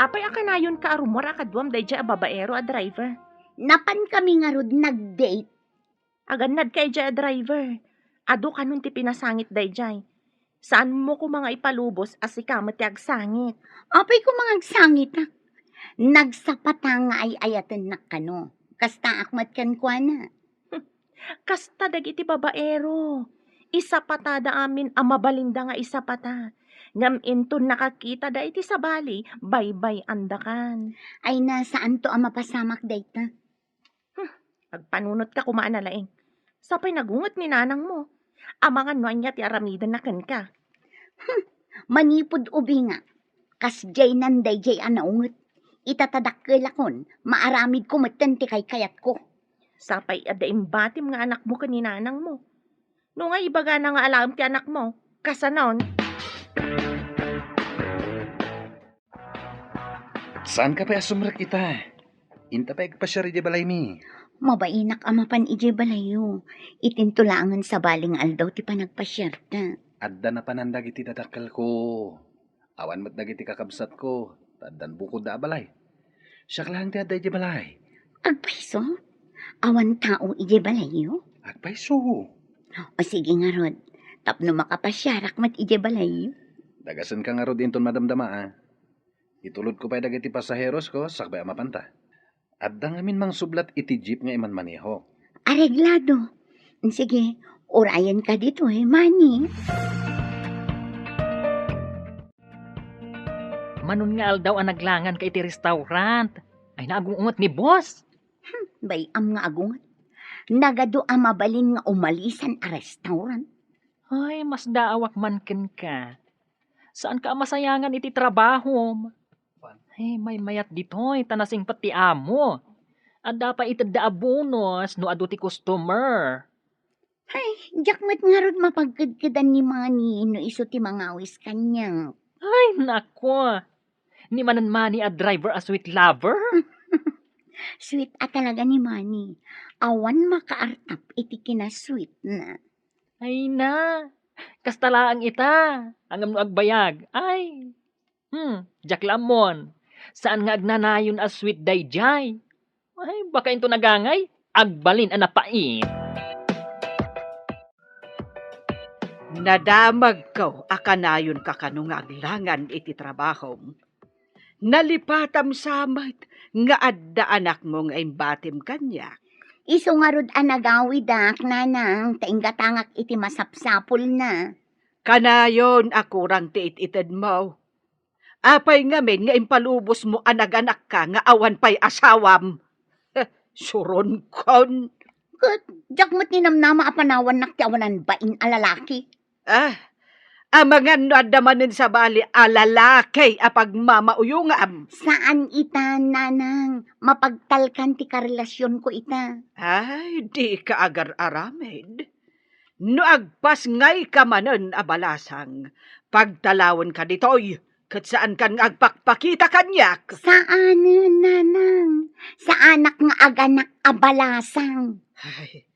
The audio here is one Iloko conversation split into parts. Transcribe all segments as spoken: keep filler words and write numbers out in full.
Apay a kanayonka a rummuar a kaduam daydiay a babaero a driver? Napankami ngarud nag-date. Agannadka idiay a driver. Adu kanon ti pinasangit daydiay. Saanmo koma nga ipalubos a sika met ti agsangit. Apay koma nga agsangitak? Nagsapata nga ay-ayatennak kano. Kastaak met kenkuana. Kasta dagiti babaero. Isapatada amin a mabalinda nga isapata. Ngem inton nakakitada iti sabali, baybay-andakan. Ay na, saanto a mapasamak dayta. Hmm, agpanunotka koma a nalaing. Sapay nagunget ni nanangmo. Amangan no ania ti aramidenna kenka. Hmm, manipud ubingak, kasdiaynan daydiay a naunget. Ita ta dakkelakon, maaramidko metten ti kaykayatko. Sapay adda imbatim nga anakmo ken ni nanangmo. No nga ibagana nga alaem ti anakmo, kasanon? Saanka pay a sumrek ita? Inta pay agpasiar idiay balaymi. Mabainak a mapan idiay balayyo. Itinto laengen sabali nga aldaw ti panagpasiarta. Adda napanan dagiti dadakkelko. Awan met dagiti kakabsatko, ta addan bukodda a balay. Siak laeng ti adda idiay balay. Agpayso? Awan tao idiay balayyo? Agpayso. O sige ngarud, tapno makapasiarak met idiay balayyo. Dagasenka ngarud inton madamdama, a. Itulodko pay dagiti pasaherosko sakbay a mapanta. Adda ngamin mangsublat iti jeep nga imanmanehok. Areglado. Sige, urayenka ditoy, Manny. Manon nga aldaw a naglanganka iti restaurant. Ay, naagungot ni boss. Hmm, bay-am nga agungot. Nagadu a mabalin nga umalisan a restaurant. Ay, masdaawak man kenka. Saanka a masayangan iti trabahom. Ay, maymayat ditoy, ta nasingpet ti amo. Adda pay itedda a bonus no adu ti customer. Ay, diak met ngarud mapagkedkedan ni Manny no isu ti mangawis kaniak. Ay, nako. Ni Manen Manny a driver a sweet lover? Sweet a talaga ni Manny. Awan makaartap iti kinasweetna. Ay na, kasta laeng ita. Ngem no agbayag, ay. Hmm, diak la ammon. Saan nga agnanayon a sweet daydiay? Ay, baka into nagangay, agbalin a napait. Nadamagko a kanayonka kano nga aglangan iti trabahom. Nalipatam sa met nga adda anakmo nga imbatim kaniak. Isu ngarud a nagawidak, nanang, ta inggatangak iti masapsapulna. Kanayon a kurang ti it-itedmo. Apay ngamin nga impalubosmo a naganakka nga awan pay asawam? Suronkon. Ket diak met ninamnama a panawannak ti awanan bain a lalaki. Ah, amangan no adda manen sabali a lalaki a pagmamauyongam. Saan ita, nanang. Mapagtalkan ti karelasionko ita. Ay, dika agar-aramid. No agpasngayka manen a balasang, pagtalawenka ditoy, ket saankan nga agpakpakita kaniak. Saanen, nanang. Saanak nga aganak a balasang. Ay,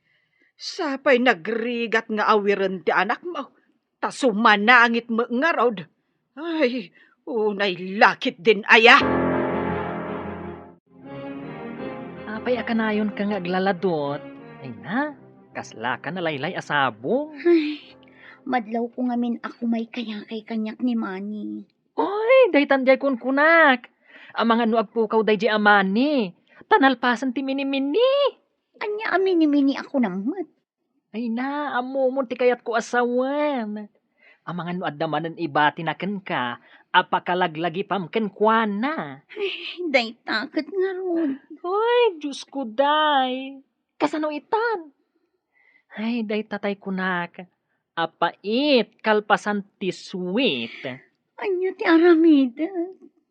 sapay nagrigat nga awiren ti anakmo, ta sumanangit met ngarud. Ay, unay la ketdin aya. Apay a kanayonka nga aglaladot? Ay na, kaslaka nalaylay a sabong. Ay, madlawko ngamin a kumaykayakay kaniak ni Manny. Oy, daytan diay kunkunak. Amangan no agpukaw daydiay a Manny, ta nalpasen ti minimini. Ania a minimini a kunam met? Ay na, ammomon ti kayatko a sawen. Amangan no adda manen ibatina kenka a pakalaglagipam kenkuana. Ay, dayta ket ngarud. Ay, Diosko, day. Kasano itan? Ay, dayta tay kunak, a pait kalpasan ti sweet. Ania ti aramidek?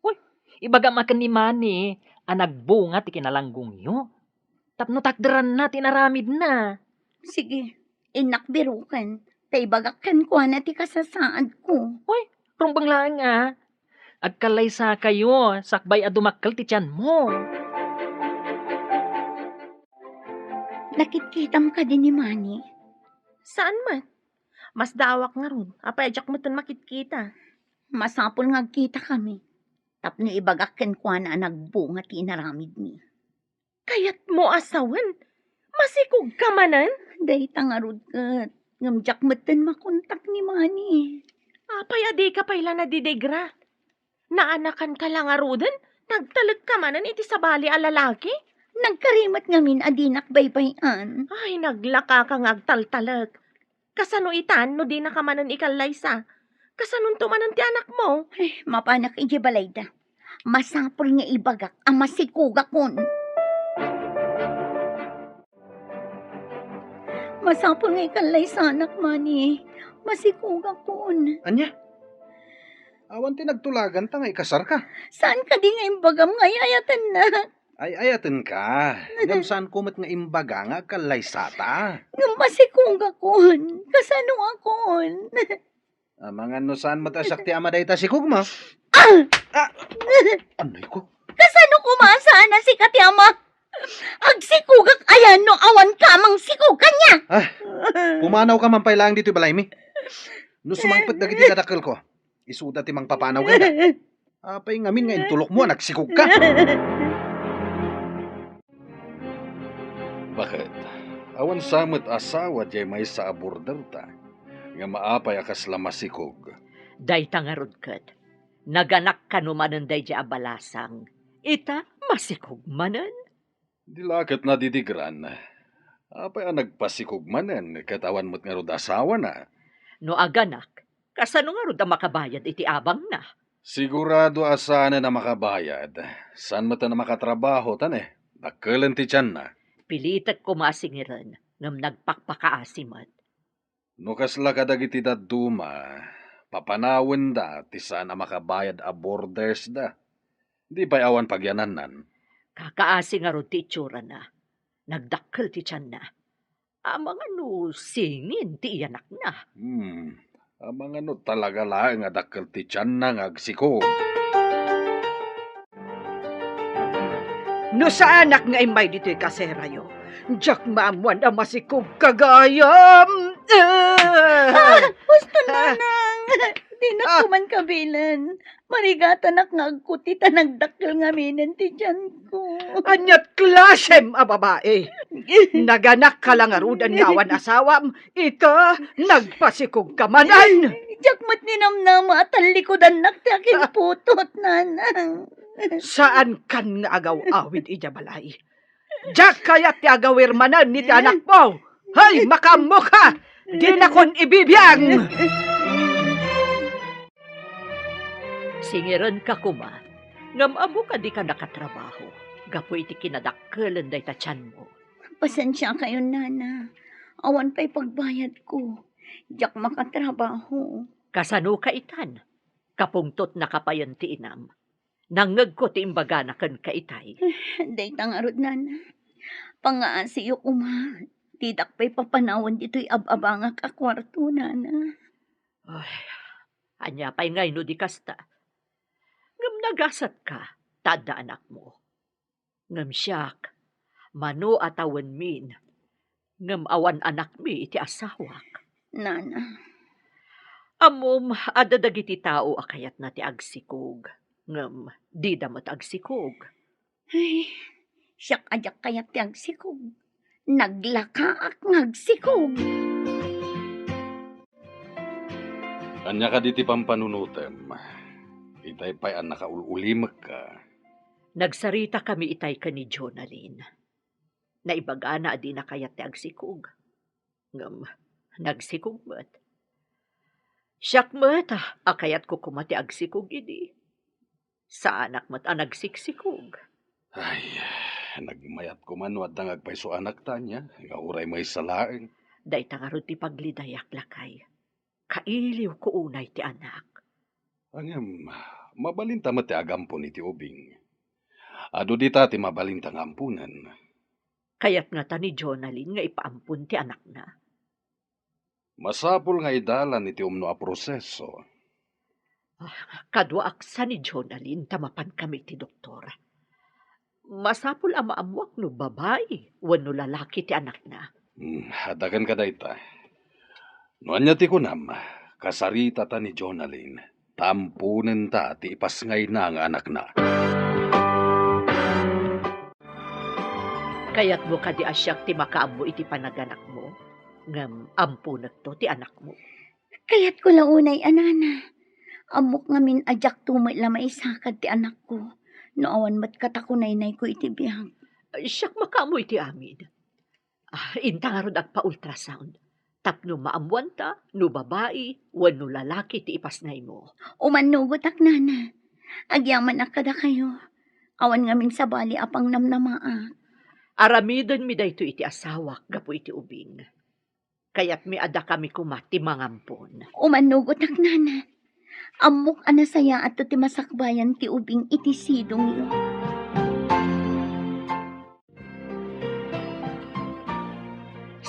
Uy, ibagam a ken ni Manny a nagbunga ti kinalanggongyo. Tapno takderanna ti inaramidna. Sige, innak biroken, ta ibagak kenkuana ti kasasaadko. Uy, rumbeng laeng a. Agkallaysakayo sakbay a dumakkel ti tianmo. Nakitkitam kadi ni Manny? Saan met? Masdaawak ngarud, apay a diak metten makitkita. Masapul nga agkitakami. tapno ibagak kenkuana a nagbunga ti inaramidmi. Kayatmo a sawen? Masikogka manen? Dayta ngarud ket, ngem diak metten makontak ni Manny. Apay a dika pay la nadidigra? Naanakanka la ngaruden? Nagtalekka manen iti sabali a lalaki? Nagkarimet ngamin a dinak baybay-an. Ay, naglakaka nga agtaltalek. Kasano itan no dinaka manen ikallaysa? Kasanonto manen ti anakmo? Ay, mapanak idiay balayda. Masapul nga ibagak a masikogakon. Masapul nga ikallaysanak, Manny. Masikogakon. Ania? Awan ti nagtulaganta nga ikasarka? Saan kadi nga imbagam nga ay-ayatennak? Ay-ayatenka. Ngem saanko met nga imbaga nga agkallaysata. Ngem masikogakon. Kasanokon? Amangan no saan met a siak ti ama dayta sikogmo. Ah! Ah! Anay ko? Kasano koma saan a sika ti ama? Agsikogak ayan no awan ka a mangsikog kaniak? Ah, pumanawka man pay laeng ditoy balaymi. No sumangpet dagiti dadakkelko, isuda ti mangpapanaw kenka. Apay ngamin nga intulokmo a nagsikogka? Baket, awan sa met asawa diay maysa a borderta, nga maapay a kasla masikog. Dayta ngarud ket, naganak kano manen daydiay a balasang, ita masikog manen? Di la ket nadidigran. Apay a nagpasikog manen ket awan met ngarud asawana? No aganak, kasano ngarud a makabayad iti abangna? Sigurado a saanen a makabayad. Saan met a makatrabaho ta ne, dakkelen ti tianna. Pilitek koma a singiren, ngem nagpakpakaasi met. No kasla kadagiti dadduma, papanawenda ti saan a makabayad a bordersda. Di pay awan pagyanannan. Kakaasi ngarud ti itsurana. Nagdakkel ti tianna. Amangan no singin ti iyanakna. Hmm. Amangan no talaga laeng a dakkel ti tianna nga agsikog. No saanak nga immay ditoy kaserayo, diak maammuan a masikogka gayam. Ah! Ah! Husto, Ah! Nanang! Dinak Ah! ko man kabilen. Marigatanak nga agkuti ta nagdakkel ngaminen ti tianko. Aniat klasem a babai? Naganakka la ngaruden nga awan asawam, ita, nagpasikogka manen. Diak met ninamnama a tallikudannak ti akinputot, Nanang. Saankan nga agaw-awid idiay balay. Diak kayat ti agawir manen iti anakmo. Hay, makaammoka! Dinakon ibibiang! Singirenka koma, ngem ammo a dika nakatrabaho gapu iti kinadakkelen dayta tianmo. Pasensiakayon, Nana. Awan pay pagbayadko. Diak makatrabaho. Kasanoka itan? Kapungtotnaka payen ti inam. Nangngegko ti imbagana kenka itay. Dayta ngarud, Nana. Pangaasiyo koma, didak pay papanawen ditoy ab-abangak a kuarto, Nana. Ay, ania pay ngay no di kasta? Ngem nagasatka, ta adda anakmo. Ngem siak, mano a tawenmin, ngem awan anakmi iti asawak. Nana. Ammom, adda dagiti tao a kayatna ti agsikog, ngem dida met agsikog. Ay, siak a diak kayat ti agsikog. Naglakaak nga agsikog. Ania kadi ti pampanunotem? Itay pay a nakaul-ulimekka. Nagsaritakami itay ken ni Jonalyn. Naibagana a dina kayat ti agsikog. Ngem, nagsikog met. Siak met a kayatko koma ti agsikog idi. Saanak met a nagsiksikog. Ay, nagmayat koma no adda nga agpayso anakta ania, nga uray maysa laeng. Dayta ngarud ti paglidayak, lakay. Kailiwko unay ti anak. Ngem, mabalinta met ti agampon iti ubing. Adu dita ti mabalinta nga amponen. Kayat ngata ni Jonalyn nga ipaampon ti anakna? Masapul nga idalan iti umno a proseso. Ah, kaduaak sa ni Jonalyn ta mapankami iti doktor. Masapul a maammuak no babai wenno lalaki ti anakna. Hmm, adda kenka dayta. No ania ti kunam, kasaritata ni Jonalyn. ta amponenta ti ipasngayna nga anakna. Kayatmo kadi a siak ti makaammo iti panaganakmo, ngem amponekto ti anakmo? Kayatko la unay a nana. Ammok ngamin a diakto met la maisakad ti anakko, no awan met katakunaynayko iti biag. Siak makaammo iti amin. Ah, inta ngarud agpa-ultrasound, tapno maammoanta no babai wenno lalaki ti ipasngaymo. Umannugotak, nana. Agyamanak kadakayo. Awan ngamin sabali a pangnamnamaak. Aramidenmi daytoy iti asawak gapu iti ubing. Kayatmi a dakami koma ti mangampon. Umannugotak, nana. Ammok a nasayaatto ti masakbayan ti ubing iti sidongyo.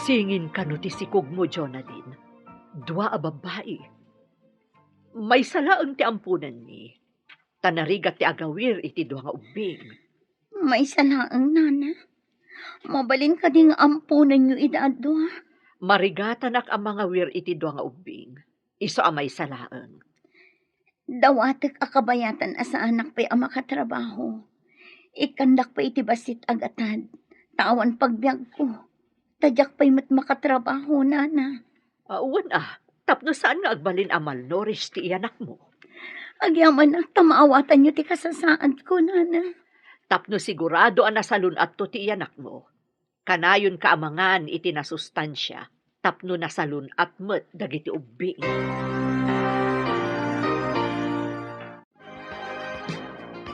Singin kano ti sikogmo, Jonadin. Dua a babbai. Maysa laeng ti amponenmi, ta narigat ti agawir iti dua nga ubbing. Maysa laeng, nana. Mabalin kadi nga amponenyo ida a dua? Marigatanak a mangawir iti dua nga ubbing. Isu a maysa laeng. Dawatek a kabayatan a saanak pay a makatrabaho. Ikkandak pay iti bassit a gatad, ta awan pagbiagko. Ta diak pay met makatrabaho, nana. Ah, wen a, tapno saan nga agbalin a malnourished ti iyanakmo. Agyamanak ta maawatanyo ti kasasaadko, nana. Tapno sigurado a nasalun-atto ti iyanakmo, kanayonka a mangan iti nasustansia tapno nasalun-at met dagiti ubbing.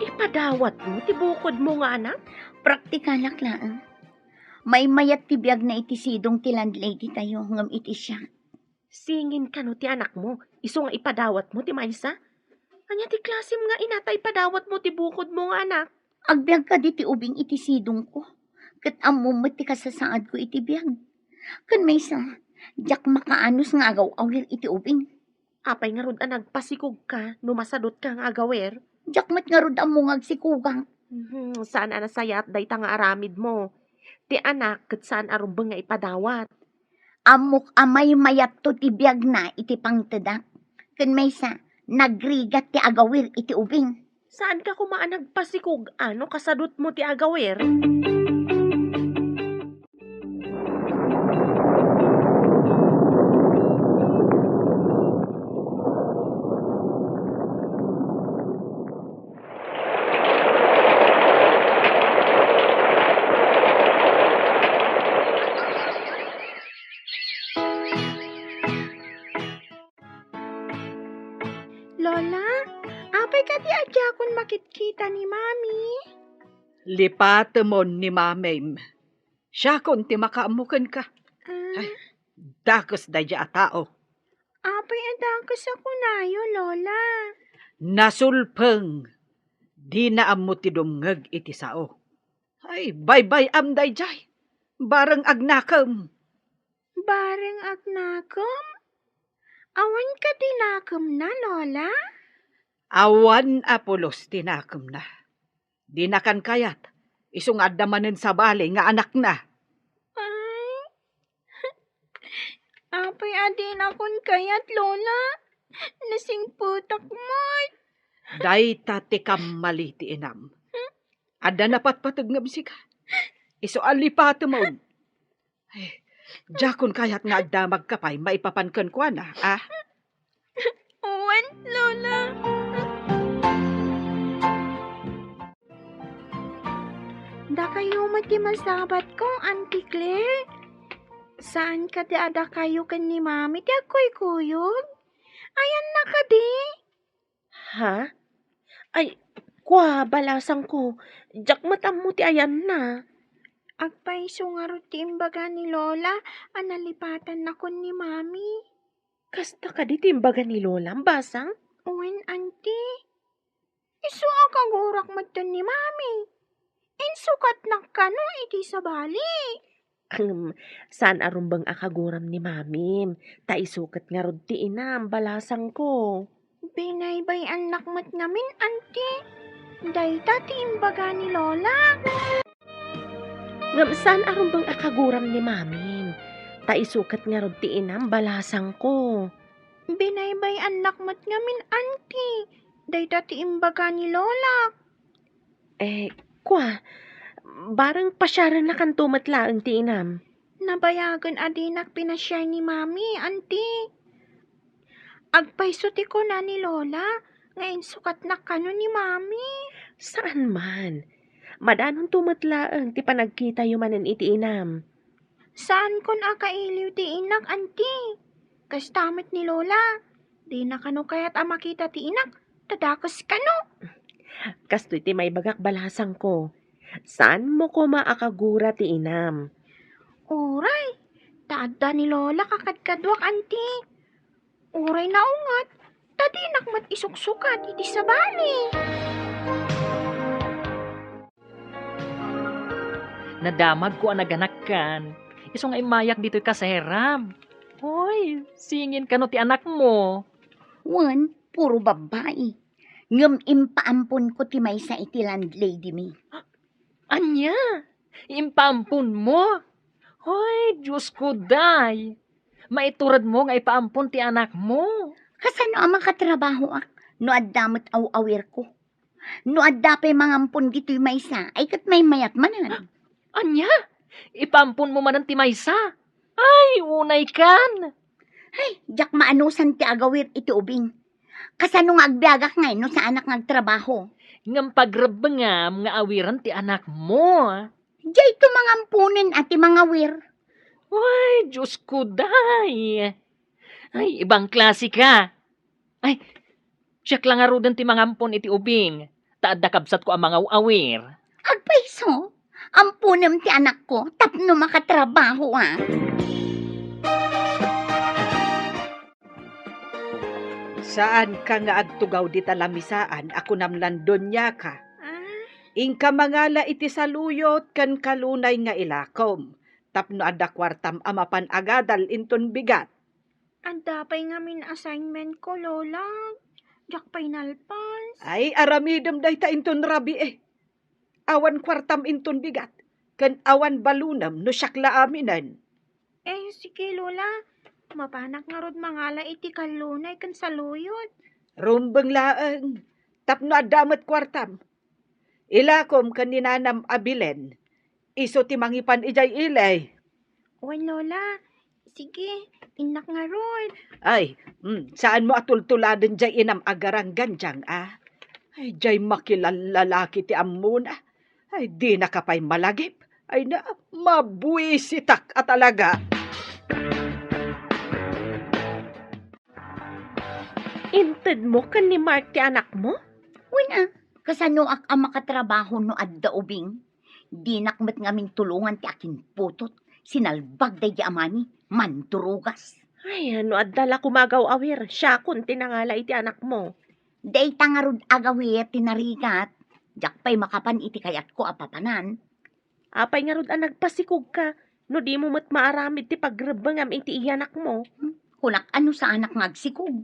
Ipadawatmo ti bukodmo nga anak? Praktikalak laeng. Maymayat ti biagna iti sidong ti landlady tayo ngem iti siak. Singin kano ti anakmo, isu nga ipadawatmo ti maysa? Ania ti klasem nga ina ta ipadawatmo ti bukodmo nga anak? Agbiag kadi ti ubing iti sidongko, ket ammom met ti kasasaadko iti biag. Ken maysa, diak makaanus nga agaw-awir iti ubing. Apay ngarud a nagpasikogka no masadutka nga agawir? Diak met ngarud ammo nga agsikogak. Mhm, saan a nasayaat dayta nga aramidmo. Ti anak ket saan a rumbeng nga ipadawat. Ammok a maymayatto ti biagna iti pangtedak. Ken maysa, nagrigat ti agawir iti ubing. Saanka koma a nagpasikog-an no kasadutmo ti agawir? Lola, apay kadi a diakon makitkita ni Mami? Lipatemon ni Mamim. Siakon ti makaammo kenka. Ah. Ay, dakes daydiay a tao. Apay a dakes a kunayo, Lola? Nasulpeng. Dina ammo ti dumngeg iti sao. Ay, baybay-am daydiay. Bareng agnakem. Bareng agnakem? Awan kadi nakemna, Lola? Awan a pulos ti nakemna. Dinakan kayat, isu nga adda manen sabali nga anakna. Ay, apay a dinakon kayat, Lola? Nasingpetak met. Dayta ti kammali ti inam. Adda napatpateg ngem sika. Isu a lipatemon. Ay, diakon kayat nga agdamagka pay maipapan kenkuana, a? Wen, Lola. Dakayo met ti masabatko, Auntie Claire. Saan kadi a dakayo ken ni Mami ti agkuykuyog? Ayanna kadi? Ha? Ay, kua, balasangko, diak met ammo ti ayanna. Agpayso ngarud ti imbaga ni Lola a nalipatannakon ni Mami. Kasta kadi ti imbaga ni Lolam, basang? Wen, Auntie. Isu a kagurak metten ni Mami. Insukatnak kano iti sabali. Ahem, saan a rumbeng a kaguram ni Mamim, ta isu ket ngarud ti inam, balasangko. Binaybay-annak met ngamin, Auntie. Dayta ti imbaga ni Lola. Ngem saan a rumbeng a kaguram ni Mamim, ta isu ket ngarud ti inam, balasangko. Binaybay-annak met ngamin, Auntie. Dayta ti imbaga ni Lola. Eh, kua, bareng pasiarennakanto met laeng ti inam. Nabayagen a dinak pinasiar ni Mami, Auntie. Agpayso ti kuna ni Lola nga insukatnak kano ni Mami. Saan man. Madanonto met laeng ti panagkitayo manen iti inam. Saankon a kailiw ti innak, Auntie. Kasta met ni Lola. Dina kano kayat a makita ti inak, ta dakes kano. Kastoy ti maibagak balasangko. Saanmo koma a kagura ti inam. Uray, ta adda ni Lola kakadkaduak, Auntie. Uray naunget, ta dinak met isuksukat iti sabali. Nadamagko a naganakkan. Isu nga immayak ditoy kaserab. Hoy, singin kano ti anakmo? Wen, puro babbai. Ngem impaamponko ti maysa iti landlady mi. Ania? Impaamponmo? Hoy, Diosko, day. Maituredmo nga ipaampon ti anakmo. Kasano a makatrabahoak no adda met aw-awirko? No adda pay mangampon ditoy maysa, ay ket maymayat manen. Ania? Ipaamponmo manen ti maysa? Ay, unaykan! Ay, diak maanusan ti agawir iti ubing. Kasano nga agbiagak ngay no saanak nga agtrabaho? Ngem pagrebbengam nga awiren ti anakmo. Diay to mangamponen a ti mangawir. Ay, Diosko, day! Ay, ibang klase ka. Ay, siak la ngaruden ti mangampon iti ubing, ta adda kabsatko a mangaw-awir. Agpayso, amponem ti anakko tapno makatrabaho a. Saanka nga agtugaw dita lamisaan a kunam lan doniaka. Ah? Inka mangala iti saluyot ken kalunay nga ilakom, tapno adda kuartam a mapan agadal inton bigat. Adda pay ngamin assignment ko, Lola. Diak pay nalpas. Ay, aramidem dayta inton rabii. Awan kuartam inton bigat, ken awan balunem no siak la aminen. Eh, sige, Lola. Mapanak ngarud mangala iti kallunay ken saluyot. Rumbeng laeng, tapno adda met kuartam. Ilakom ken ni nanam a Belen, isu ti mangipan idiay ili. Wen, Lola. Sige, innak ngarud. Ay, mm, saanmo a tultuladen diay inam a garanggandiang, a? Ay, diay makilallalaki ti ammona. Ay, dinaka pay malagip. Ay na, mabuisitak a talaga. Intedmo ken ni Mark ti anakmo? Wen a, kasanoak a makatrabaho no adda ubing? Dinak met ngamin tulongan ti akinputot, sinalbag daydi amami, mandurugas. Ay, no adda la koma agaw-awir, siakon ti nangala iti anakmo. Dayta ngarud agawir ti narigat, diak pay makapan iti kayatko a papanan. Apay ngarud a nagpasikogka no dimo met maaramid ti pagrebbengam iti iyanakmo? Hmm? Kunak a no saanak nga agsikog.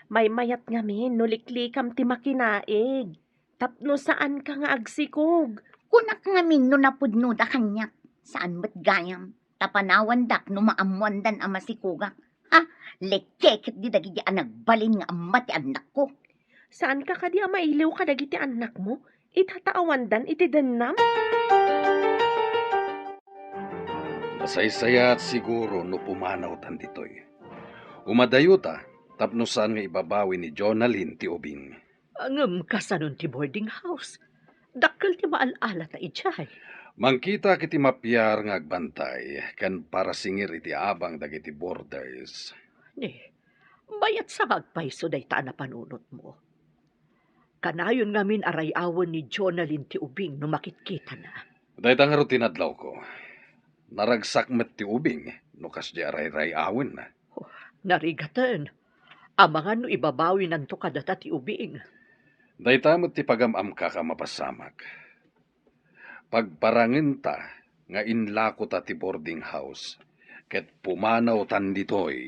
Maymayat ngamin no liklikam ti makinaig, tapno saanka nga agsikog. Kunak ngamin no napudnoda kaniak, saan met gayam, ta panawandak no maammoandan a masikogak. Ha? Lekeket di dagiti a nagbalin nga amma ti annakko. Saanka kadi a mailiw kadagiti annakmo? Itataawandan iti dennam? Masaysayaat siguro no pumanawtan ditoy. Umadayota tapno saan nga ibabawi ni Jonalyn ti ubing. Ngem kasanon ti boarding house? Dakkel ti maal-alata idiay. Mangkitak iti mapiar nga agbantay ken parasingir iti abang dagiti boarders. Ni, mayat sa nga agpayso dayta a napanunotmo. Kanayon ngamin a ray-awen ni Jonalyn ti ubing no makitkitana. Dayta ngarud ti nadlawko. Naragsak met ti ubing no kasdi a rayray-awenna. Oh, narigaten. Amangan no ibabawinanto kadata ti ubing. Dayta met ti pagam-amkak a mapasamak. Pagparangenta nga inlakota ti boarding house ket pumanawtan ditoy.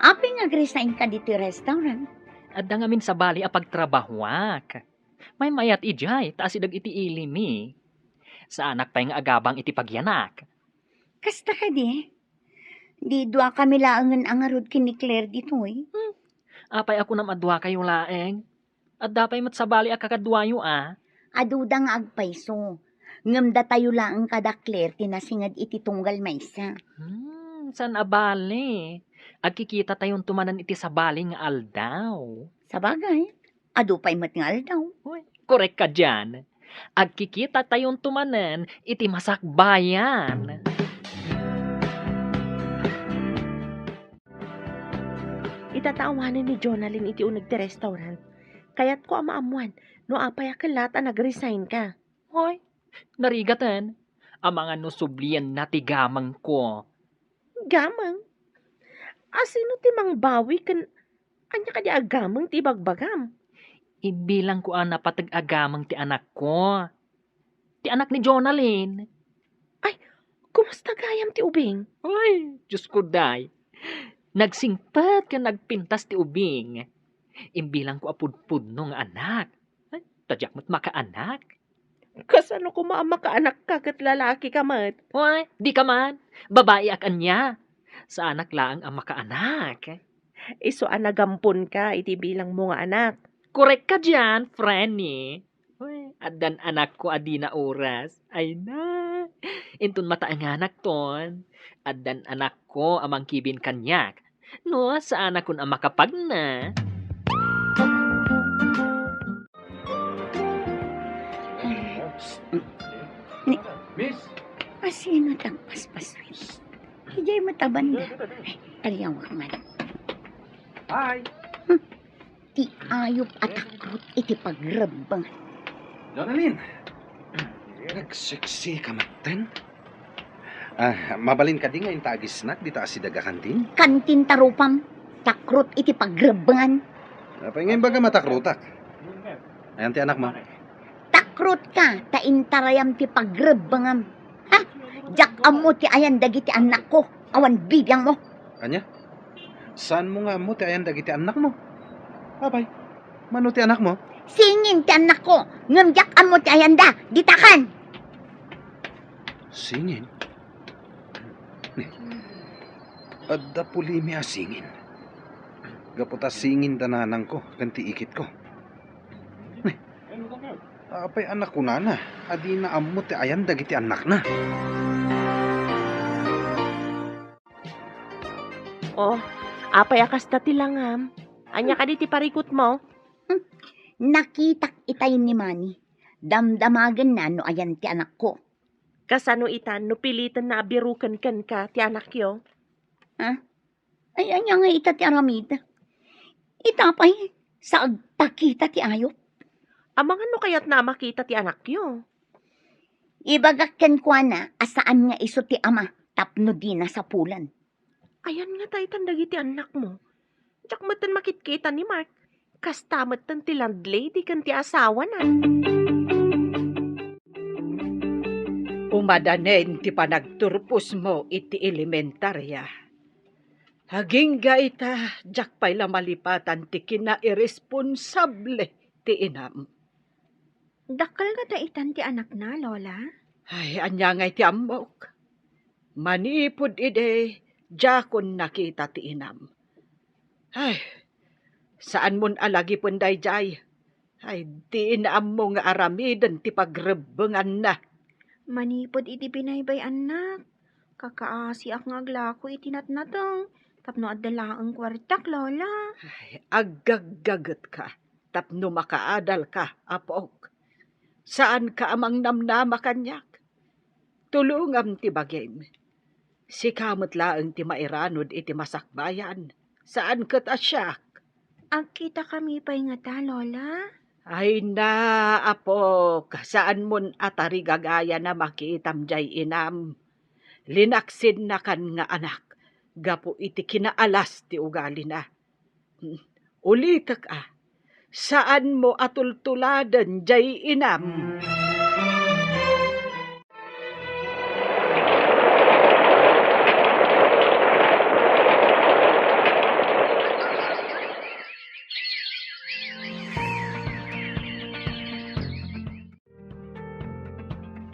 Apay nga agresignka ditoy restaurant? Adda ngamin sabali a pagtrabahoak. Maymayat idiay ta asideg iti ilimi. Saanak pay nga agabang iti pagyanak. Kasta kadi? Di dua kami laengen a ngarud ken ni Claire ditoy? Hmm. Apay a kunam a dua kayo laeng? Adda pay met sabali a kakaduayo a? Aduda nga agpayso. Ngem datayo laeng kada Claire ti nasinged iti tunggal maysa. Hmm, saan a bale. Agkikitatayon to manen iti sabali nga aldaw. Sabagay, adu pay met nga aldaw. Uy, korek ka dian. Agkikitatayon to manen iti masakbayan. Itata awanen ni Jonalyn iti uneg ti restaurant. Kayatko a maammuan no apay a kellat a nag-resign ka. Hoy, narigaten. Amangan no sublienna ti gamengko. Gameng? Asino ti mangbawi ken ania kadi a gameng ti ibagbagam? Imbilangko a napateg a gameng ti anakko. Ti anak ni Jonalyn. Ay, kumusta gayam ti ubing? Ay, Diyos ko, day. Nagsingpet ken nagpintas ti ubing. Imbilangko a pudpudno nga anak. Ay, ta diak met makaanak. Kasano koma a makaanak ka ket lalaki ka met? Ay, di ka man. Babai ak ania. Saanak laeng a makaanak. Isu a nagampon ka iti bilang mo nga anak. Korek ka dian, Frenny. Uy, addan anakko a dina oras. Ay na. Inton mataenganak ton, addan anakko a mangkibin kaniak. No, saanakon a makapagna. Ni, Miss? Asino ti agpaspaswit? Idiay met a banda. Ay, aliawak man. Hi. Hmm. Ti ayup a takrot iti pagrebbeng. Jonalyn, nagseksi ka metten? Ah, mabalin kadi nga inta agisnak dita asideg a kantin? Kantin ta rupam, takrot iti pagrebbengan. Apay nga imbaga matakrotak? Ayan ti anakmo? Takrot ka, ta intarayam ti pagrebbengam. Ha? Diak ammo ti ayan dagiti annakko, awan bibiangmo. Ania? Saanmo nga ammo ti ayan dagiti annakmo? Apay, mano ti anakmo? Singin ti annakko, ngem diak ammo ti ayanda. Ditakan! Singin? Ni, adda pulimi a singin. Gapu ta singin da nanangko ken ti ikitko. Ni, apay a nakunana a dina ammo ti ayan dagiti annakna? Oh, apay a kasta ti langam? Ania kadi ti parikutmo? Hmm, nakitak itay ni Manny. Damdamagenna no ayan ti anakko. Kasano ita no pilitenna a biruken kenka ti anakyo? Ha? Ay, ania nga ita ti aramid? Ita pay, sa agpakita ti ayup. Amangan no kayatna a makita ti anakyo. Ibagak kenkuana a saan nga isu ti ama tapno dina sapulen. Ayan ngata itan dagiti annakmo? Diak metten makitkita ni Mark. Kasta metten ti landlady ken ti asawana. Umadanen ti panagturposmo iti elementaria. Agingga ita, diak pay la malipatan ti kinairesponsable ti inam. Dakkel ngata itan ti anakna, Lola? Ay, ania ngay ti ammok? Manipud idi, diakon nakita ti inam. Ay, saanmon a lagipen daydiay. Ay, dina ammo nga aramiden ti pagrebbenganna. Manipud idi binaybay-annak, kakaasiak nga aglako iti natnateng tapno adda laeng kuartak, Lola. Ay, aggaggagetka tapno makaadalka, apok. Saanka a mangnamnama kaniak. Tulongam ti bagim. Sika met laeng ti mairanud iti masakbayan, saan ket a siak. Agkitakami pay ngata, Lola? Ay na, apok, saanmon a tarigagayan a makitam diay inam. Linaksinnakan nga anak gapu iti kinaalas ti ugalina. Ulitek a, saanmo a tultuladen diay inam.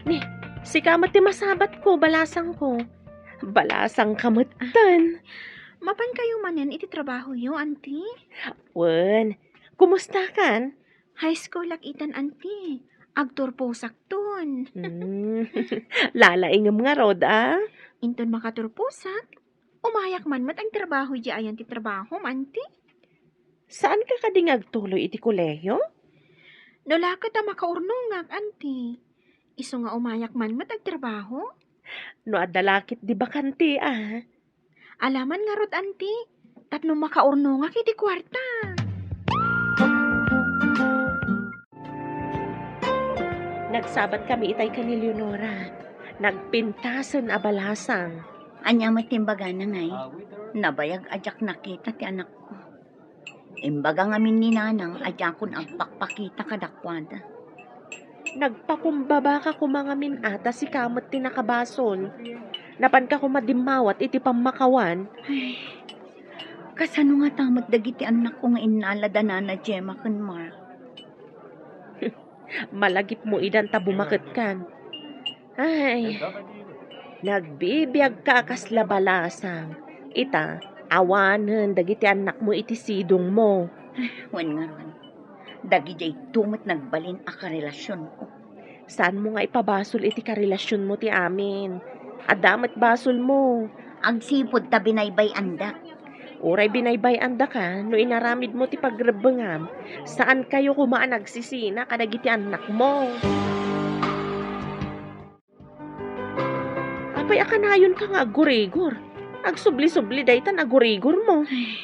Ni, sika met ti masabatko, balasangko. Balasang ka metten. Mapankayo manen iti trabahoyo, Auntie? Wen, kumustakan? High school ak itan, Auntie. Agturposakton. Hmm. Lalaingem ngarud, a? Inton makaturposak, umayak man met agtrabaho idiay ayan ti trabahom, Auntie. Saanka kadi nga agtuloy iti kolehiyo? No la ket a makaurnongak, Auntie. Isu nga umayak man met agtrabaho. No adda la ket di bakante, a? Alaman ngarud, Auntie, tapno makaurnongak iti kuarta. Nagsabat kami itay ken ni Leonora. Nagpintasen a balasang. Ania met ti imbagana, ngay? Nabayag a diak nakita ti anakko. Imbaga ngamin ni Nanang a diakon agpakpakita kadakuada. Nagpakumbabaka koma ngamin a ta sika met ti nakabasol. Napanka koma dimmawat iti pammakawan. Ay, kasano ngata met dagiti annakko nga innala da Nana Gemma ken Mark? Malagipmo idan ta bumaketkan. Ay, nagbibiagka a kasla balasang. Ita, awanen dagiti annakmo iti sidongmo. Wen ngarud, dagidiayto met nagbalin a karelasionko. Saanmo nga ipabasol iti karelasionmo ti amin? Adda met basolmo. Agsipud ta binaybay-andak. Uray binaybay-andaka no inaramidmo ti pagrebbengam, saankayo koma a nagsisina kadagiti annakmo. Apay a kanayonka nga aggurigor? Agsubli-subli daytan aggurigormo. Ay,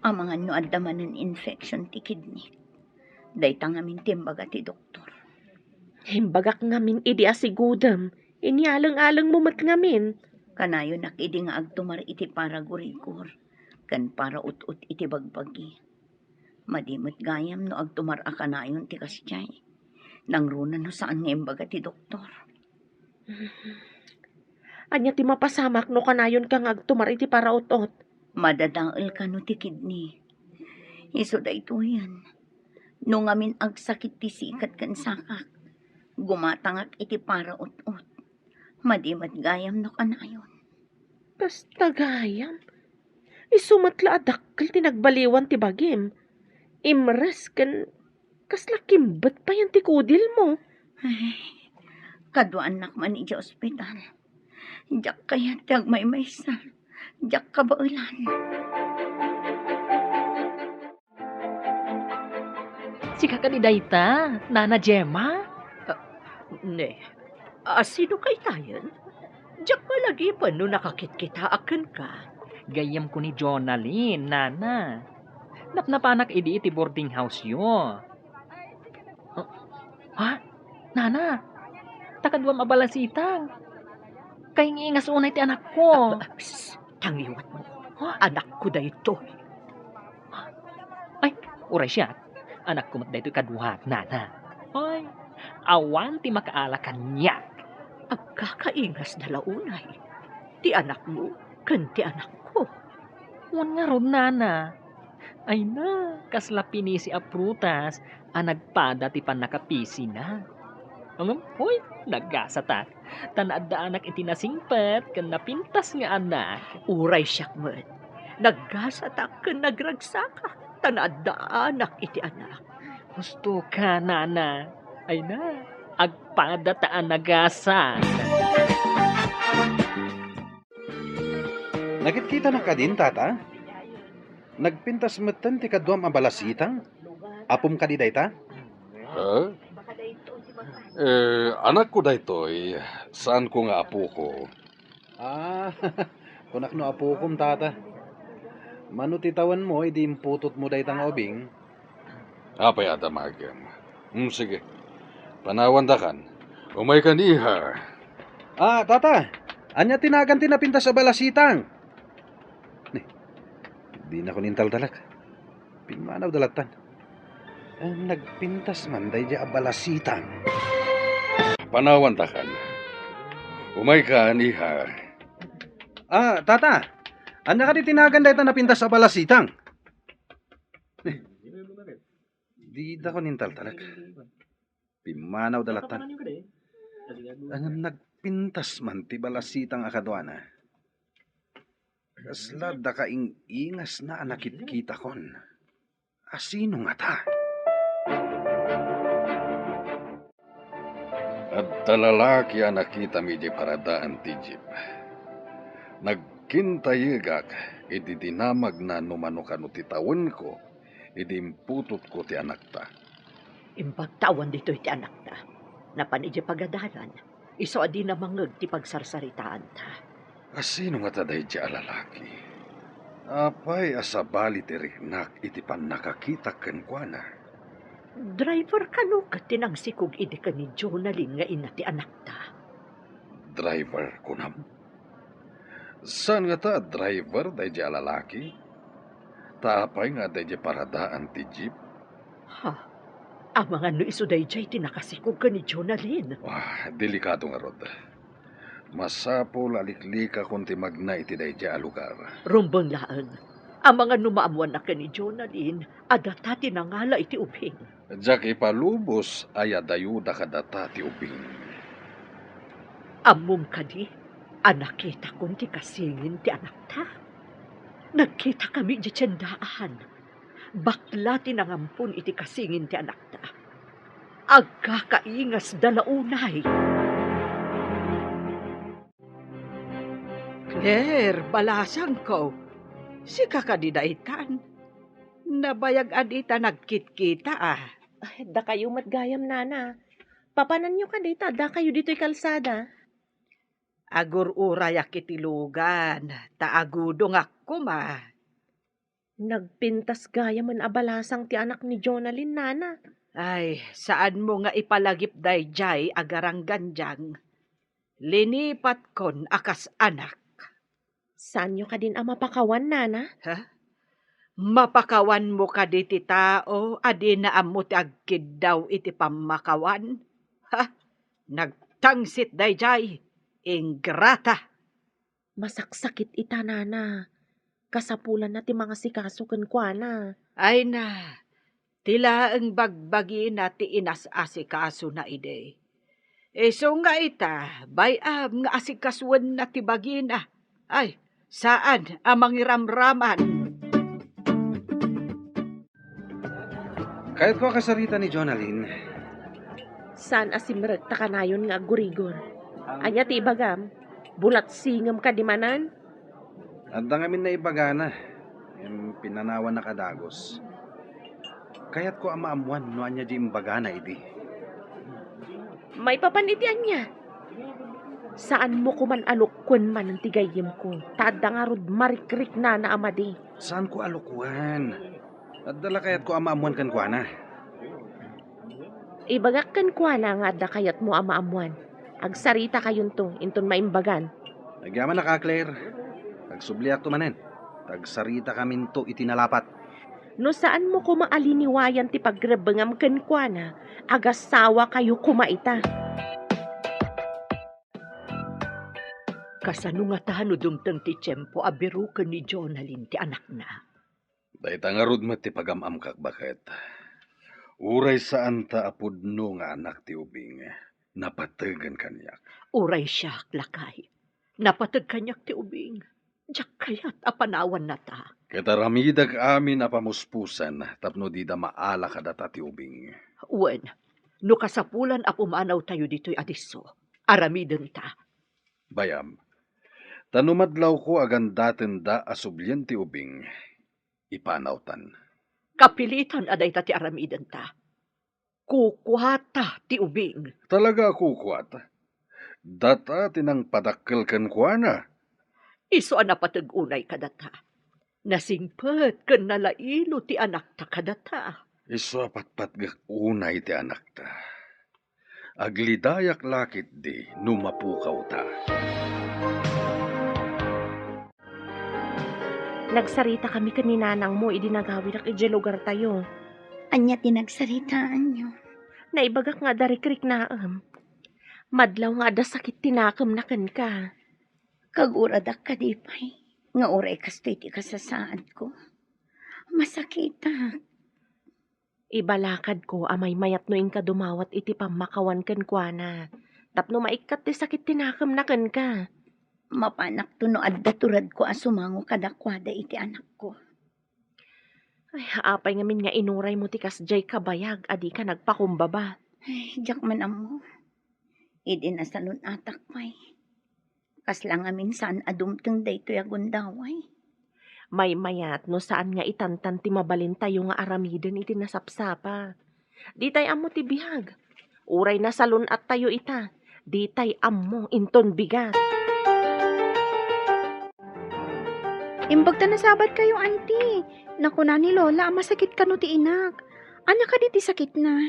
amangan no adda manen infection ti kidney. Dayta ngamin ti imbaga ti doktor. Imbagak ngamin idi asigudem, inyaleng-alengmo met ngamin. Kanayonak idi nga agtumar iti paragurigor ken paraut-ot iti bagbagi. Madi met gayam no agtumar a kanayon ti kasdiay. Nangruna no saan nga imbaga ti doktor. Ania ti mapasamak no kanayonka nga agtumar iti paraut-ot? Madadael kano ti kidney. Isu daytoyen. No ngamin agsakit ti sikat ken sakak, gumatangak iti paraut-ot. Madi met gayam no kanayon. Kasta gayam? Isu met la a dakkel ti nagbaliwan ti bagim. Imres ken kasla kimbet payen ti kudilmo. Ay, kaduaannak man idiay ospital. Diak kayat ti agmaymaysa. Diak kabaelan. Sika kadi dayta, Nana Gemma? Ah, ne, a, sino kaytayen? Diak malagipen no nakakitkitaak kenka. Gayyemko ni Jonalyn, Nana. Napnapanak idi iti boarding house-yo. Ah, ha? Nana, ta kaduam a balasitang. Kaingingas unay ti anakko. Ah, ah, psst, tangiwatmo. Ha? Anakko daytoy. Ay, uray siak. Anakko met daytoy kaduak, Nana. Ay, awan ti makaala kaniak. Agkakaingasda la unay ti anakmo ken ti anakko. Wen ngarud, Nana. Ay na, kasla pinisi a prutas a nagpada ti pannakapisina. Ngem, hoy, nagasatak. Ta naaddaanak iti nasingpet ken napintas nga anak. Uray siak met, nagasatak ken nagragsakak ta naaddaanak iti anak. Husto ka, Nana. Ay na, agpada ta a nagasat. Nakitkitanak kadin, Tata? Nagpintas metten ti kaduam a balasitang? Apom kadi dayta? Ha? Eh, anakko daytoy, saanko nga apoko. Ah, kunak no apokom, Tata. Mano ti tawenmo idi imputotmo dayta nga ubing? Apay a damagem? Hmm, sige. Panawandakan. Umaykan, iha. Ah, Tata, ania ti nagan ti napintas a balasitang? Ni, dinakon intaltalek. Pimmanawda lattan. Eh, nagpintas man daydiay a balasitang. Panawandakan. Umaykan, iha. Ah, Tata, ania kadi ti nagan dayta napintas a balasitang? Ni, didakon intaltalek. Pimmanawda lattan. Ngem nagpintas man ti balasitang a kaduana. Kasla dakaing-ingasna a nakitkitakon. Asino ngata? Adda lalaki a nakitam idiay paradaan ti jeep. Nagkintayegak idi dinamagna no mano kano ti tawenko idi imputotko ti anakta. Imbagta awan ditoy ti anakta. Napan idiay pagadalan, isu a dina mangngeg ti pagsarsaritaanta. Asino ngata daydiay a lalaki? Apay a sabali ti riknak iti pannakakitak kenkuana? Driver kano ket ti nangsikog idi ken ni Jonalyn nga ina ti anakta. Driver, kunam? Saan ngata a driver daydiay a lalaki? Ta apay nga adda idiay paradaan ti jeep? Ha? Amangan no isu daydiay ti nakasikog ken ni Jonalyn. Ah, delikado ngarud. Masapul a liklikakon ti magna iti daydiay a lugar. Rumbeng laeng. Amangan no maammuanna ken ni Jonalyn a data ti nangala iti ubing. Diak ipalubos a yadayuda kadata ti ubing. Ammom kadi a nakitakon ti kasingin ti anakta? Nagkitakami idiay tiendaan. Bakla ti nangampon iti kasingin ti anakta. Agkakaingasda la unay. Claire, balasangko, sika kadi daytan? Nabayag a dita nagkitkita a. Ay, dakayo met gayam, nana. Papananyo kadi ta addakayo ditoy kalsada? Agur-urayak iti lugan, ta agudongak koma. Nagpintas gayamen a balasang ti anak ni Jonalyn, nana. Ay, saanmo nga ipalagip daydiay a garanggandiang. Linipatkon a kas anak. Saanyo kadin a mapakawan, nana? Ha? Mapakawanmo kadi ti tao a dina ammo ti agkiddaw iti pammakawan? Ha? Nagtangsit daydiay, ingrata! Masaksakit ita, nana. Kasapulanna ti mangasikaso kenkuana. Ay na, ti laeng bagbagina ti inas-asikasona idi. Isu nga ita, bay-am nga asikasoenna ti bagina. Ay, saan a mangiramraman. Kayatko a kasarita ni Jonalyn. Saan a simrek ta kanayon nga aggurigor. Ania ti ibagam? Bulatsingem kadi manen? Adda ngamin naibagana, ngem pinanawanna a dagus. Kayatko a maammuan no ania di imbagana idi. Maipapan iti ania? Saanmo koman a lukkuen manen ti gayyemko, ta adda ngarud marikriknana a madi. Saanko a lukkuen. Adda la kayatko a maammuan kenkuana. Ibagak kenkuana nga adda kayatmo a maammuan. Agsaritakayonto inton maimbagan. Agyamanak a, Claire. Agsubliakto manen. Agsaritakaminto iti nalapat. No saanmo koma a liniwayan ti pagrebbengam kenkuana, agasawakayo koma ita. Kasano ngata no dumteng ti tiempo a biroken ni Jonalyn ti anakna? Dayta ngarud met ti pagam-amkak, baket. Uray saanta a pudno nga anak ti ubing, napategen kaniak. Uray siak, lakay, napateg kaniak ti ubing. Diak kayat a panawannata. Ket aramidek amin a pamuspusan tapno dida maala kadata ti ubing. Wen, no kasapulan a pumanawtayo ditoy a disso, aramidenta. Bay-am, ta no madlawko a gandatenda a sublien ti ubing, ipanawtan. Kapilitan a dayta ti aramidenta. Kukuata ti ubing. Talaga a kukuata? Data ti nangpadakkel kenkuana. Isu a napateg unay kadata. Nasingpet ken nalailo ti anakta kadata. Isu a patpatgek unay ti anakta. Aglidayak la ketdi no mapukawta. Nagsaritakami ken ni nanangmo idi nagawidak idiay lugartayo. Ania ti nagsaritaanyo? Naibagak nga adda rikriknaem. Madlaw nga adda sakit ti nakemna kenka. Kaguradak kadi pay nga uray kastoy ti kasasaadko. Masakitak. Ibalakadko a maymayat no inka dumawat iti pammakawan kenkuana, tapno maikkat ti sakit ti nakemna kenka. Mapanakto no adda turadko a sumango kadakuada iti anakko. Ay, apay ngamin nga inuraymo ti kasdiay kabayag a dika nagpakumbaba? Ay, diak man ammo. Idi nasalun-atak pay, kasla ngamin saan a dumteng daytoy a gundaway. Maymayat no saan nga itantan ti mabalintayo nga aramiden iti nasapsapa. Ditay ammo ti biag. Uray nasalun-attayo ita, ditay ammo inton bigat. Imbag ta nasabatkayo, Auntie. Nakuna ni Lola a masakit kano ti inak. Ania kadi ti sakitna?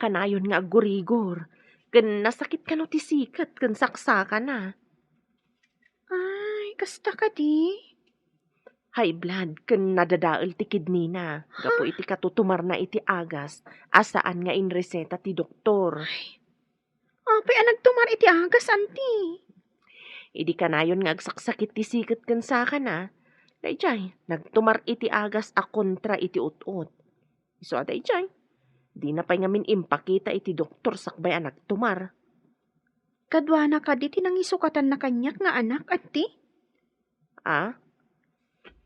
Kanayon nga aggurigor, ken nasakit kano ti siket ken saksakana. Ay, kasta kadi? High blood ken nadadael ti kidney na gapu Ha? iti katutumarna iti agas a saan nga inreseta ti doktor. Ay. Apay a nagtumar iti agas, Auntie? Idi kanayon nga agsaksakit ti siket ken sakana, daydiay, nagtumar iti agas a kontra iti ut-ot. Isu a daydiay, dina pay ngamin impakita iti doktor sakbay a nagtumar. Kaduana kadi ti nangisukatanna kaniak nga anak, Auntie? A?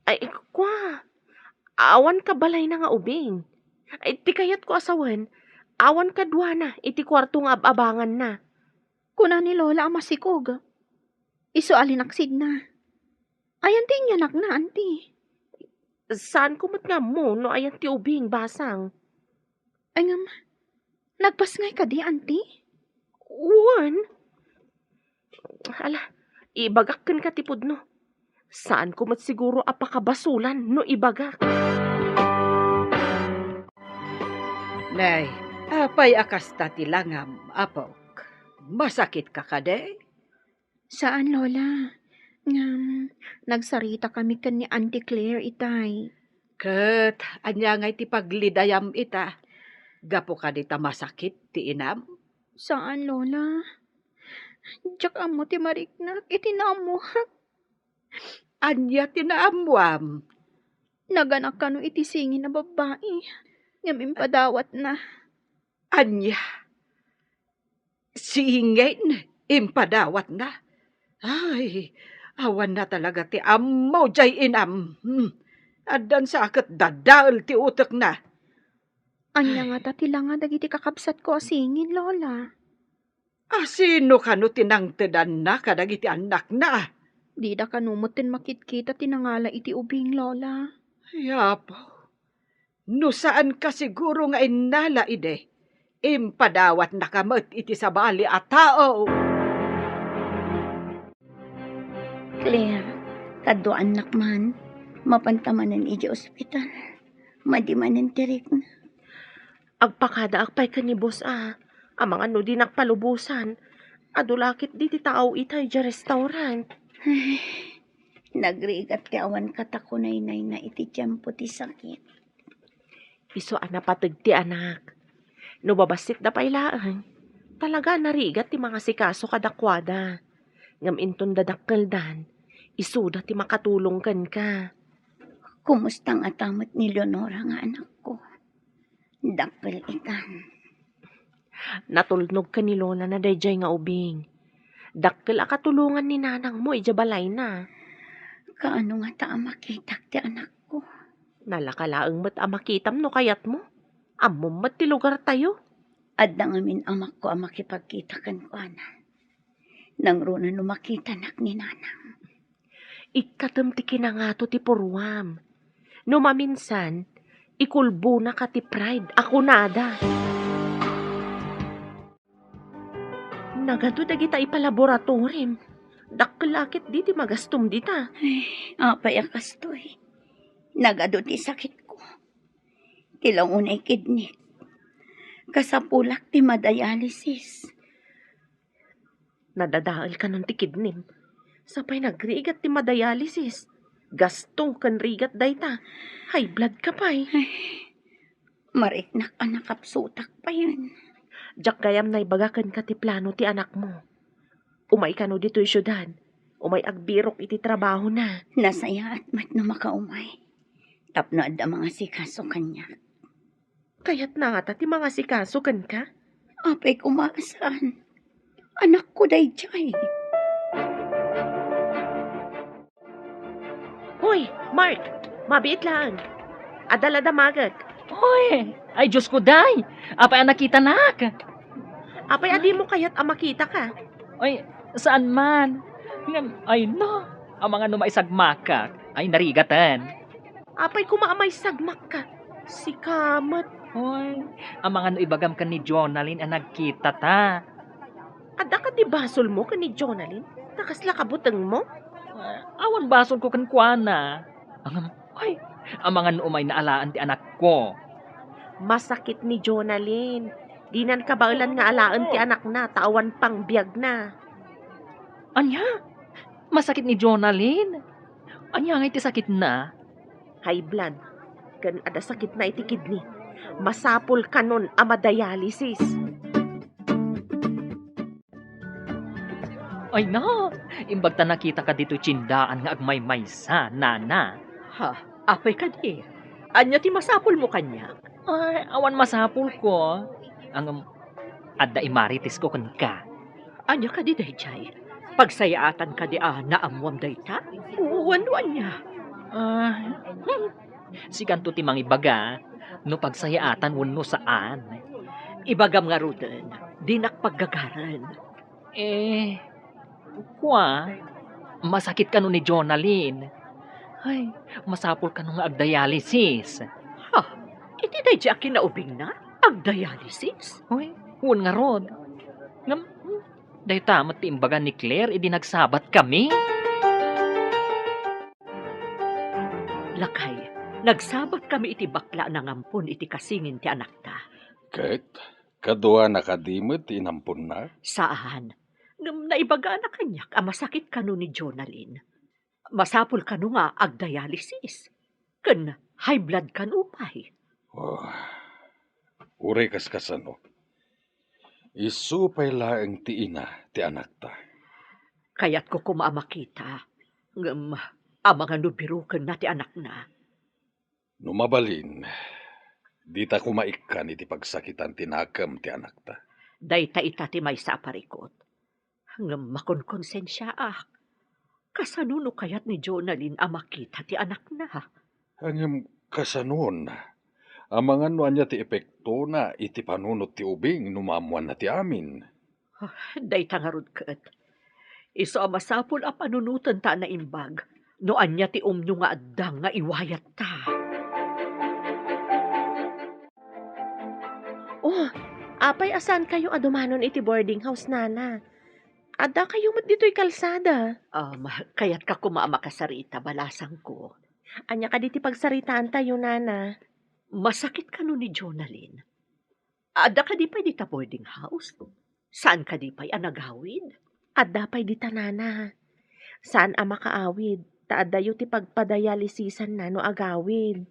Ay, kua, awan kabalayna nga ubing. Ay, ti kayatko a sawen, awan kaduana iti kuarto nga ab-abanganna. Kuna ni Lola a masikog. Isu a linaksidna. Ayan ti inyanakna, Auntie? Saanko met nga ammo no ayan ti ubing, basang. Ay, ngem, nagpasngay kadi, Auntie? Wen. Ala, ibagak kenka ti pudno. Saanko met siguro a pakabasulan no ibagak. Nay, apay a kasta ti langam, apok? Masakitka kadi? Saan, Lola. Ngem, nagsaritakami ken ni Auntie Claire itay. Ket ania ngay ti paglidayam ita? Gapu kadi ta masakit ti inam? Saan, Lola. Diak ammo ti mariknak iti naammoak. Ania ti naammoam? Naganak kano iti singin a babbai, ngem impadawatna. Ania? Singin, impadawatna? Ay, awanna talaga ti ammo, jay inam. Hmm. Addan sa ket dadael ti utekna. Ania ngata ti langa dagiti kakabsatko a singin, Lola? A sino kano ti nangtedanna kadagiti annakna? Dida kano metten makitkita ti nangala iti ubing, Lola. Ay, Apo, no saanka siguro nga innala idi, impadawatnaka met iti sabali a tao. Claire, kaduaannak man, mapanta manen iti ospital. Madi manen ti rikna. Agpakadaak pay ken ni boss a, amangan no dinak palubosan. Adu la ket diti tao itay idiay restaurant. Ay, nagrigat ti awan katakunaynayna iti tiempo ti sakit. Isu a napateg ti anak. No babassitda pay laeng, talaga a narigat ti mangasikaso kadakuada. Ngem inton dadakkeldan, isuda ti makatulong kenka. Kumusta ngata met ni Leonora nga anakko? Dakkel itan. Natulnog ken ni Lola na daydiay nga ubing. Dakkel a katulongan ni nanangmo idiay balayna. Kaano ngata a makitak ti anakko? Nalaka laeng met a makitam no kayatmo. Ammom met ti lugartayo. Adda ngamin amakko a makipagkita kenkuana. Nangruna no makitanak ni nanang. Ikkatem ti kinangato ti purruam. No maminsan, ikulbonaka ti pride a kunada. Nagadu dagita ipalaboratorim. Dakkel a ket diti magastom dita. Ay, apay a kastoy. Nagadu ti sakitko. Ti launay kidney. Kasapulak ti madialysis. Nadadael kanon ti kidnim. Sapay nagrigat ti madialysis. Gasto ken rigat dayta. High blood ka pay. Ay, mariknak a nakapsutak payen. Diak gayam naibaga kenka ti plano ti anakmo. Umay kano ditoy siudad. Umay agbirok iti trabahona. Nasayaat met no makaumay. Tapno adda mangasikaso kaniak. Kayatna ngata ti mangasikaso kenka? Apay koma a saan. Anakko daydiay. Mark, mabiit laeng. Adda la damagek. Oy, ay, Diyos ko, day! Apay a nakitanak? Apay a dimo kayat a makitaka? Ay, saan man. Ngem, ay, no, amangan no maisagmakak. Ay, narigaten. Apay koma a maisagmakka? Sika met. Oy, amangan no ibagam ken ni Jonalyn a nagkitata. Adda kadi basolmo ken ni Jonalyn? Ta kasla kabutengmo? Ah, awan basolko kenkuana. Ngem, ay, amangan no umayna alaen ti anakko. Masakit ni Jonalyn. Dinan kabaelan nga alaen ti anakna ta awan pang biagna. Ania? Masakit ni Jonalyn? Ania ngay ti sakitna? High blood. Ken adda sakitna iti kidney. Masapul kanon a madialysis. Ay na, imbag ta nakitaka ditoy tiendaan nga agmaymaysa, nana. Ha? Apay kadi? Ania ti masapulmo kaniak? Ay, awan masapulko. Ngem, adda imaritesko kenka. Ania kadi daydiay? Pagsayaatan kadi a naammoam dayta? Wenno ania? Ah, hmm. Sikanto ti mangibaga no pagsayaatan wenno saan. Ibagam ngaruden, dinak paggagaren. Eh, kua, masakit kano ni Jonalyn. Ay, masapul kano nga agdialysis. Ha? Iti daydi a kinaubingna, agdialysis? Uy, wen ngarud. Ngem, hmm, dayta met ti imbaga ni Claire idi nagsabat kami. Lakay, nagsabat kami iti bakla a nangampon iti kasingin ti anakta. Ket, kaduana kadi met ti inamponna? Saan. Ngem naibagana kaniak a masakit kano ni Jonalyn. Masapul kano nga agdialysis. Ken high blood kano pay. Oh, uray kaskasano. Isu pay laeng ti ina ti anakta. Kayatko koma a makita. Ngem, amangan no birukenna ti anakna. No mabalin, dita koma ikkan iti pagsakitan ti nakem ti anakta. Dayta ita ti maysa a parikut. Ngem makonkonsensiaak. Kasano no kayat ni Jonalyn a makita ti anakna? Ngem kasanon? Amangan no ania ti epektona iti panunot ti ubing no maammoanna ti amin? Ah, dayta ngarud ket. Isu a masapul a panunoten ta a naimbag no ania ti umno nga adda nga iwayatta. Oh, apay a saankayo a dumanon iti boarding house, nana? Addakayo met ditoy kalsada. Um, kayatka koma a makasarita, balasangko. Ania kadi ti pagsaritaantayo, nana? Masakit kano ni Jonalyn? Adda kadi pay dita boarding house? Saan kadi pay a nagawid? Adda pay dita, nana. Saan a makaawid, ta addayo ti pagpadialysisanna no agawid.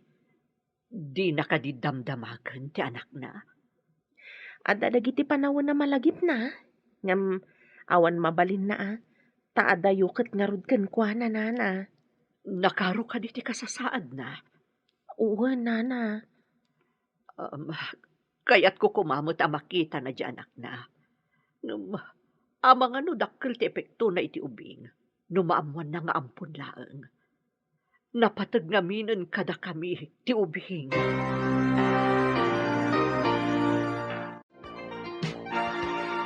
Dina kadi damdamagen ti anakna? Adda dagiti panawen a malagipna, ngem awan mabalinna a, ta adayo ket ngarud kenkuana, nana. Nakaro kadi ti kasasaadna? Wen, nana. Um, kayatko koma met a makitana ti anakna. Ngem, amangan no dakkel ti epektona iti ubing no maammoanna nga ampon laeng. Napateg ngaminen kadakami ti ubing.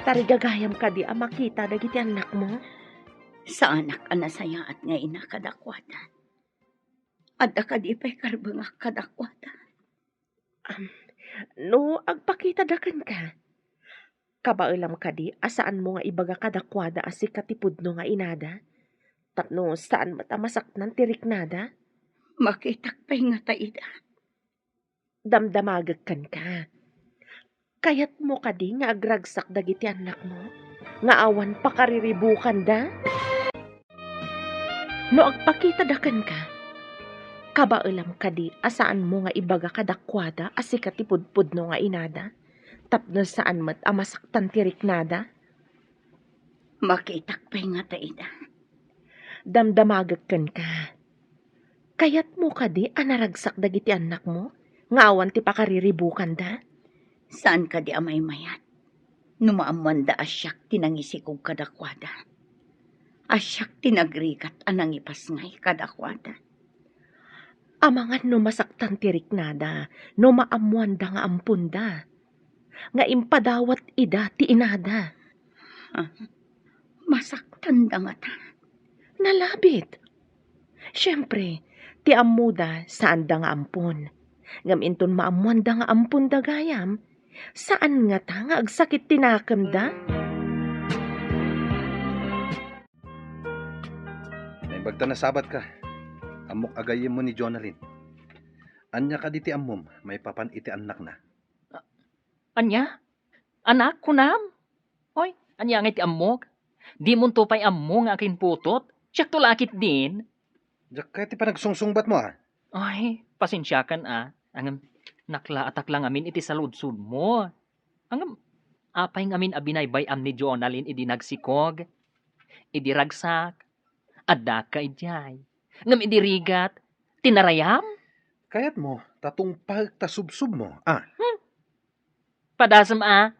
Tarigagayam kadi a makita dagiti annakmo? Saanak a nasayaat nga ina kadakuada. Adda kadi pay karbengak kadakuada? Am, no agpakita da kenka, kabaelam kadi a saanmo nga ibaga kadakuada a sika ti pudno nga inada, tapno saan met a masaktan ti riknada? Makitak pay ngata ida. Damdamagek kenka. Kayatmo kadi nga agragsak dagiti annakmo nga awan pakariribukanda? No agpakitada kenka, kabaelam kadi a saanmo nga ibaga kadakuada a sika ti pudpudno nga inada, tapno saan met a masaktan ti riknada? Makitak pay ngata ida. Damdamagek kenka. Kayatmo kadi a naragsak dagiti annakmo nga awan ti pakariribukanda? Saan kadi a maymayat no maammoanda a siak ti nangisikog kadakuada? A siak ti nagrigat a nangipasngay kadakuada? Amangan no masaktan ti riknada no maammoanda nga amponda, nga impadawat ida ti inada. Ah, masaktan da ngata. Nalabit. Siempre, ti ammoda, saanda nga ampon. Ngem inton maammoanda nga amponda gayam, saan ngata nga agsakit ti nakemda? Naimbag ta nasabatka. Ammok a gayyemmo ni Jonalyn. Ania kadi ti ammom maipapan iti annakna? Ania? Anak, kunam? Hoy, ania ngay ti ammok? Dimonto pay ammo nga akinputot? Siakto la a ketdin. Diak kayat ti panagsungsungbatmo, a. Ay, pasensiakan, a. Ngem, naklaatak la ngamin iti saludsodmo. Ngem, apay ngamin a binaybay-am ni Jonalyn idi nagsikog? Idi ragsak? Addaka idiay. Ngem idi rigat? Tinarayam? Kayatmo, ta tungpaek ta subsubmo, a. Hmm. Padasem, a.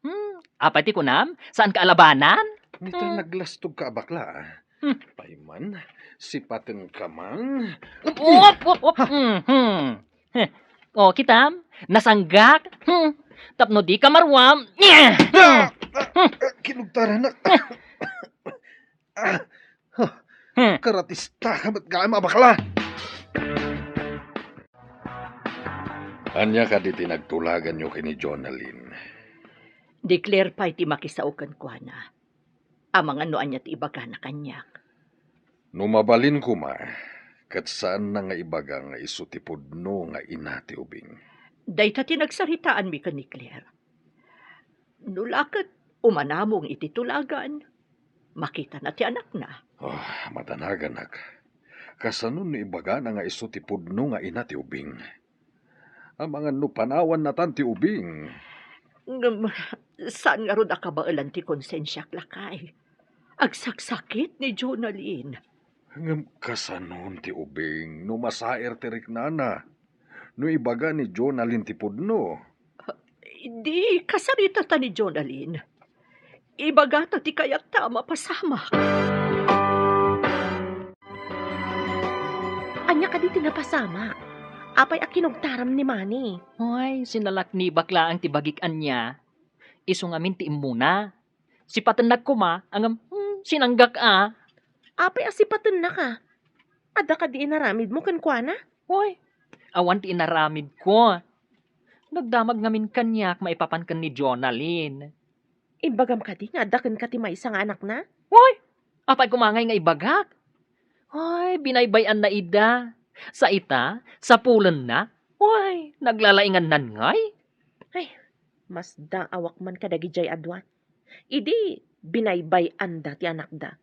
Hmm, apay ti kunam? Saanka a labanan? Ni ta Hmm. naglastogka a bakla, a. Hmm. Pay man, sipatenka man. Op, op, op, op. Ha? Mhm. Heh. O, kitam? Nasanggak? Hmm. Tapno dika maruam. Ah! Hmm. Ah, kinugtaranak. Ah, huh. Hmm. Karatistaka met gayam a bakla. Ania kadi ti nagtulaganyo ken ni Jonalyn? Ni Claire pay ti makisao kenkuana. Amangan no ania ti ibagana kaniak. No mabalin koma, ket saanna nga ibaga nga isu ti pudno nga ina ti ubing. Dayta ti nagsaritaanmi ken ni Claire. No la ket umanamong iti tulagan, makitana ti anakna. Oh, madanaganak. Kasano no ibagana nga isu ti pudno nga ina ti ubing? Amangan no panawan natan ti ubing. Ngem, saan ngarud a kabaelan ti konsensiak, lakay? Agsaksakit ni Jonalyn. Ngem kasanon ti ubing no masair ti riknana? No ibaga ni Jonalyn ti pudno? Di, kasaritata ni Jonalyn. Ibagata ti kayatta a mapasamak. Ania kadi ti napasamak? Apay a kinugtaram ni Manny? Ay, sinalaknibak laeng ti bagik ania. Isu ngamin ti immuna. Sipatennak koma, ngem, hmm, sinanggak a. Apay a sipatennak a? Adda kadi inaramidmo kenkuana? Hoy, awan ti inaramidko. Nagdamag ngamin kaniak maipapan ken ni Jonalyn. Imbagam kadi nga adda kenka ti maysa nga anakna? Hoy, apay koma ngay nga ibagak? Hoy, binaybay-anna ida. Sa ita, sapulenna. Hoy, naglalaingannan ngay. Ay, masdaawak man kadagidiay a dua. Idi binaybay-anda ti anakda.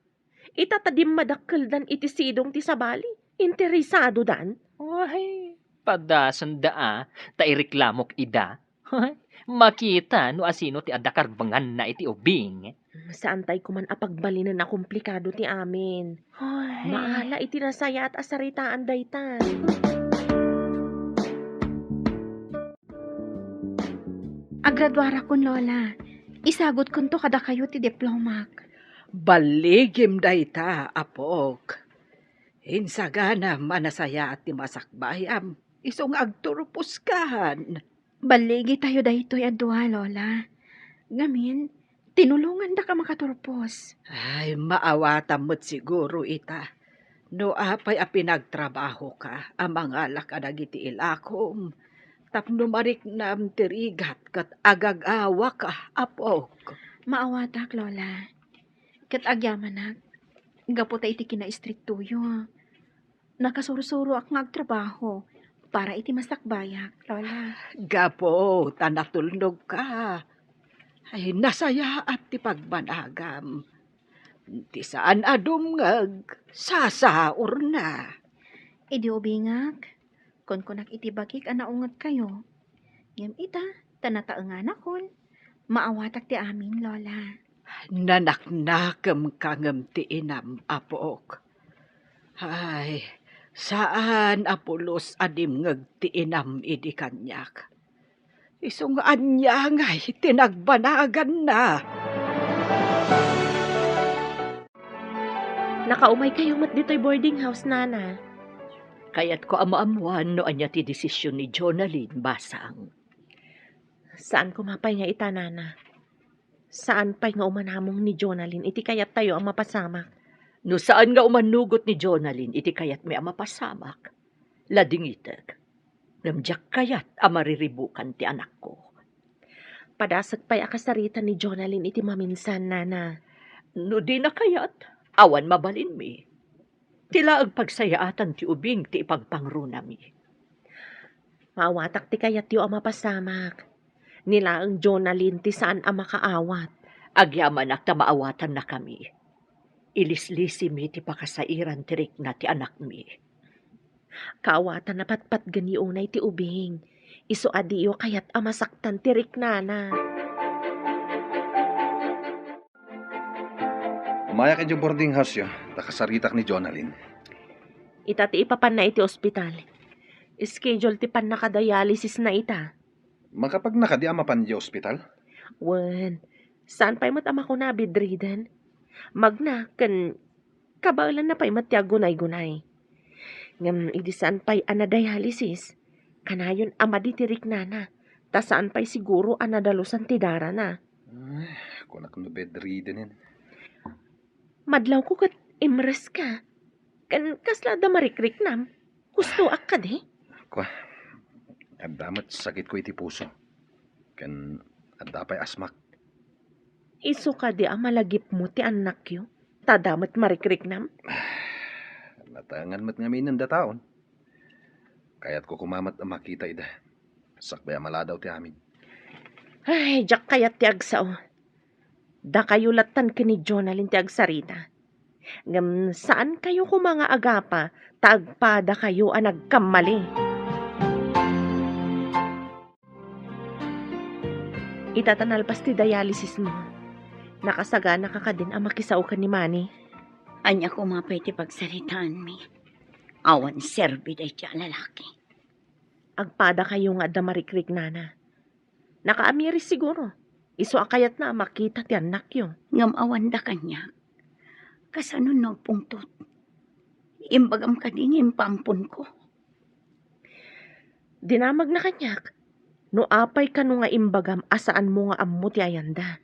Ita ta dimmadakkeldan iti sidong ti sabali, interesadodan. Ay, padasenda a, ta ireklamok ida. Ay, makita no asino ti adda karbenganna iti ubing. Saantay koman a pagbalinen a komplikado ti amin. Ay. Maala iti nasayaat a saritaan dayta. Agraduarakon, Lola. Isagutkonto kadakayo ti diplomak. Balligim dayta, apok. Insaganam a nasayaat ti masakbayam, isu nga agturposkan. Balligitayo daytoy a dua, Lola. Ngamin, tinulongandaka makaturpos. Ay, maawatam met siguro ita. No apay a pinagtrabahoka a mangala kadagiti ilakom, tapno mariknam ti rigat ket agagawaka, apok. Maawatak, Lola. Ket agyamanak, gapu ta iti kinaistriktoyo, nakasursuroak nga agtrabaho para iti masakbayak, Lola. Gapu ta natulnogka. Ay, nasayaat ti pagbanagam. Ti saan a dumngeg, sasaurna. Idi ubingak, kunkunak iti bagik a naungetkayo. Ngem ita, ta nataenganakon, maawatak ti amin, Lola. Nanaknakemka ngem ti inam, apok. Ay, saan a pulos a dimngeg ti inam idi kaniak. Isu nga ania ngay ti nagbanaganna. Nakaumaykayo met ditoy boarding house, Nana. Kayatko a maammoan no ania ti desisyon ni Jonalyn, basang. Saan koma pay nga ita, nana. Saan pay nga umanamong ni Jonalyn iti kayattayo a mapasamak. No saan nga umanugot ni Jonalyn iti kayatmi a mapasamak, ladingitek. Ngem diak kayat a mariribukan ti anakko. Padasek pay a kasarita ni Jonalyn iti maminsan, nana. No dina kayat, awan mabalinmi. Ti laeng pagsayaatan ti ubing ti ipagpangrunami. Maawatak ti kayatyo a mapasamak. Ni laeng Jonalyn ti saan a makaawat. Agyamanak ta maawatannakami. Ilislisimi ti pakasairan ti rikna ti anakmi. Kaawatan a patpatgenyo unay ti ubing. Isu a diyo kayat a masaktan ti riknana. Umayak idiay boarding house-yo, ta kasaritak ni Jonalyn. Ita ti ipapanna iti ospital. Schedule ti pannakadialysisna ita. Makapagna kadi a mapan idiay ospital? Wen, saan pay met a makuna a bedridden? Magna ken kabaelanna pay met ti aggunaygunay. Ngem idi saan pay a nadialysis, kanayon a madi ti riknana, ta saan pay siguro a nadalusan ti darana. Ay, kunak no bedridden. Madlawko ket imreska. Ken kasla adda marikriknam? Hustoak kadi? Kua, adda met sakitko iti puso. Ken adda pay asmak. Isu kadi a malagipmo ti annakyo? Ta adda met marikriknam? Natengan met ngamin dataon. Kayatko koma met a makita ida. Sakbay a maladaw ti amin. Ay, diak kayat ti agsao. Dakayo lattan ken ni Jonalyn ti agsarita. Ngem saan kayo koma nga agapa ta agpada kayo a nagkammali. Ita ta nalpas ti dialysis mo, nakasagana ka kadin a makisao ken ni Manny? Ania koma pay ti pagsaritaanmi? Awan serbi daydi a lalaki. Agpada kayo nga adda marikriknana. Nakaamiris siguro. Isu a kayatna a makita ti annakyo. Ngem awanda kaniak. Kasano no agpungtot? Imbagam kadi nga impaamponko? Dinamagna kaniak. No apay kano nga imbagam a saanmo nga ammo ti ayanda.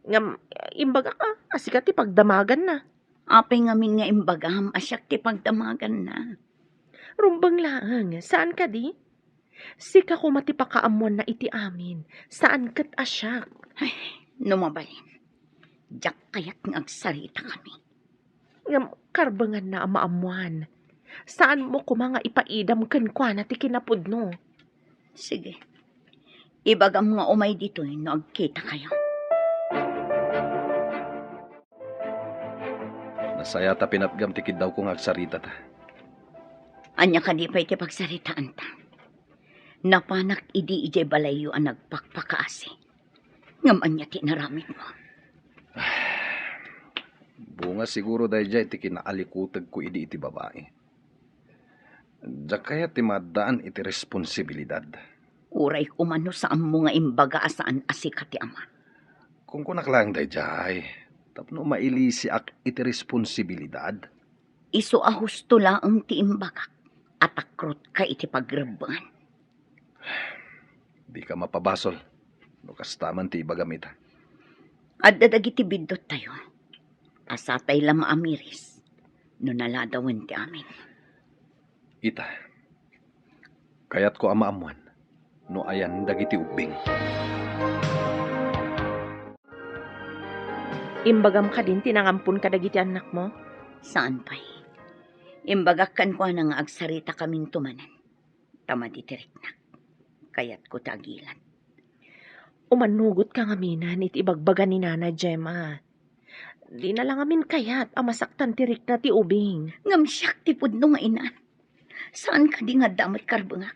Ngem imbagak a, a sika ti pagdamaganna. Apay ngamin nga imbagam a siak ti pagdamaganna? Rumbeng laeng, saan kadi? Sika koma ti pakaammoanna iti amin, saan ket a siak. Ay, no mabalin, diak kayat nga agsaritakami. Ngem karbenganna a maammoan. Saanmo koma nga ipaidam kenkuana ti kinapudno. Sige. Ibagam nga umay ditoy no agkitakayo. Nasayaat a pinatgam ti kiddawko nga agsaritata. Ania kadi pay ti pagsaritaanta? Napanak idi idiay balayyo a nagpakpakaasi. Ngem ania ti inaramidmo? Bunga siguro daydiay ti kinaalikutegko idi iti babai. Diak kayat ti maaddaan iti responsibilidad. Uray koma no saanmo nga imbaga a saan a sika ti ama. Kunkunak laeng daydiay, tapno mailisiak iti responsibilidad. Isu a husto laeng ti imbagak a takrotka iti pagrebbengan. Dika mapabasol no kasta man ti ibagam ita. Adda dagiti bidduttayo. Asatay la maamiris no naladawen ti amin. Ita, kayatko a maammoan no ayan dagiti ubbing. Imbagam kadin ti nangampon kadagiti annakmo? Saan pay. Imbagak kenkuana nga agsarita kaminto manen. Ta madi ti riknak. Kayatko ti agilat. Umanugot ka ngamin iti ibagbaga ni Nana Gemma. Dina la ngamin kayat a masaktan ti rikna ti ubing. Ngem siak ti pudno nga ina. Saan kadi nga adda met karbengak?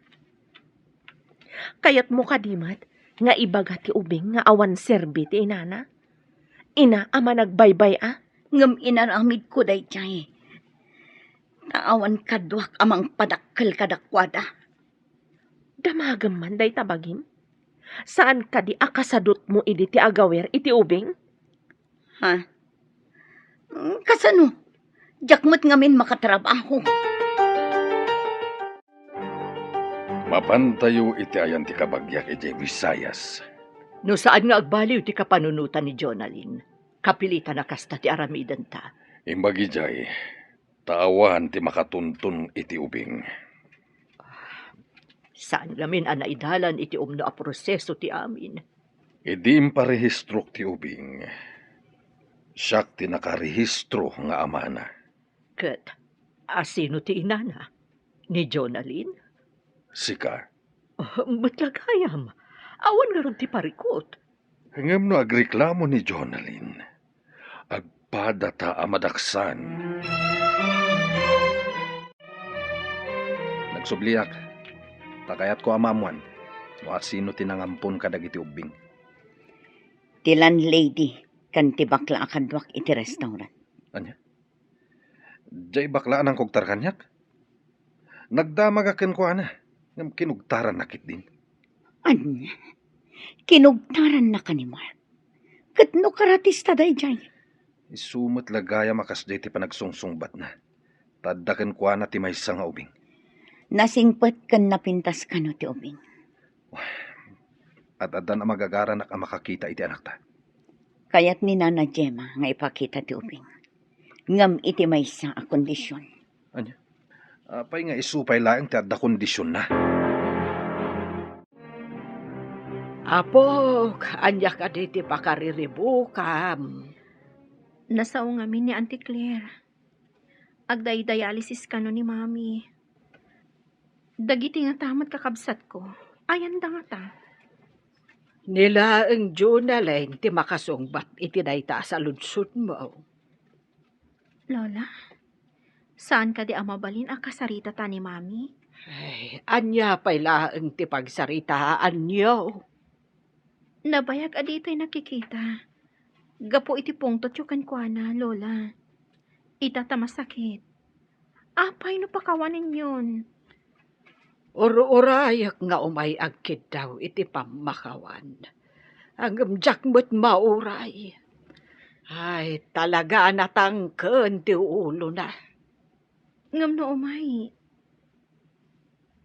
Kayatmo kadi met nga ibaga ti ubing nga awan serbi ti inana? Ina a managbaybay-a? Ngem inaramidko daydiay. Ta awan kaduak a mangpadakkel kadakuada. Damagem man dayta bagim? Saan kadi a kasadutmo idi ti agawer iti ubing? Ha? Mm, kasano? Diak met ngamin makatrabaho. Apantayo iti ayan ti kabagiak idiay Visayas. No saan nga agbaliw ti kapanunotan ni Jonalyn, kapilitan a kasta ti aramidenta. Imbag idiay, ta awan ti makatuntun iti ubing. Saan ngamin a naidalan iti umno a proseso ti amin. Idi imparehistrok ti ubing, siak ti nakarehistro nga amana. Ket asino ti inana? Ni Jonalyn? Sika. Oh, met la gayam. Awan ngarud ti parikut. Ngem no agreklamo ni Jonalyn, agpadata a madaksan. Nagsubliak, ta kayatko a maammuan no asino ti nangampon kadagiti ubbing. Ti landlady ken ti bakla a kaduak iti restaurant. Ania? Diay bakla a nangkugtar kaniak? Nagdamagak kenkuana, ngem kinugtaranna ketdin. Ania? Kinugtarannaka ni Mark? Ket no karatista daydiay? Isu met la gayam a kasdiay ti panagsungsungbatna. Ta adda kenkuana ti maysa nga ubing. Nasingpet ken napintas kano ti ubing? Ad-addan a magagaranak a makakita iti anakta. Kayat ni Nana Gemma nga ipakita ti ubing. Ngem iti maysa a kondision. Ania? Apay nga isu pay laeng ti adda kondisionna? Apok, ania kadi ti pakariribukam? Nasao ngamin ni Auntie Claire. Agdaydialysis kano ni Mami. Dagiti ngata met kakabsatko, ayanda ngata? Ni laeng Jonalyn ti makasungbat iti dayta a saludsodmo. Lola, saan kadi a mabalin a kasaritata ni Mami? Ay, ania pay laeng ti pagsaritaanyo? Nabayag a ditay nakikita gapu iti pungtotyo kenkuana, Lola. Ita ta masakit. Apay no pakawanenyon? Ur-urayek nga umay agkiddaw iti pammakawan. Ngem diak met mauray. Ay, talaga a natangken ti ulona. Ngem no umay,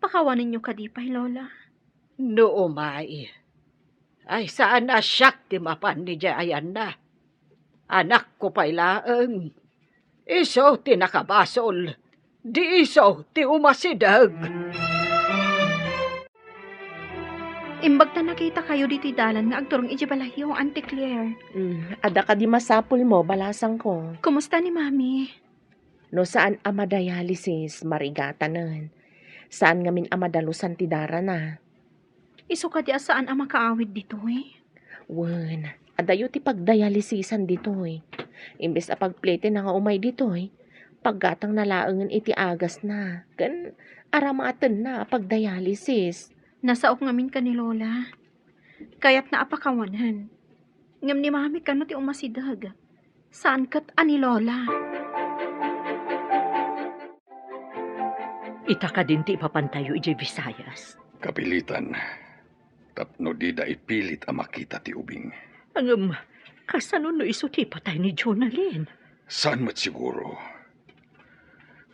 pakawanenyo kadi pay, Lola? No umay, ay saan a siak ti mapan idiay ayanna. Anakko pay laeng. Isu ti nakabasol. Di isu ti umasideg. Imbag ta nakitakayo ditoy dalan nga agturong idiay balayyo, Auntie Claire. Mm, adda kadi masapulmo, balasangko? Kumusta ni Mami? No saan a madialysis, marigatanen. Saan ngamin a madalusan ti darana. Isu kadi a saan a makaawid ditoy? Wen, adayo ti pagdialysisan ditoy. Imbes a pagpletenna nga umay ditoy, paggatangna laengen iti agasna, ken aramatenna a pagdialysis. Nasaok ngamin ken ni Lola. Kayatna a pakawanen. Ngem ni Mami kano ti umasideg. Saan ket a ni Lola. Ita kadin ti ipapantayo idiay Visayas. Kapilitan. Tapno dida ipilit a makita ti ubing. Ngem, kasano no isu ti ipatay ni Jonalyn? Saan met siguro.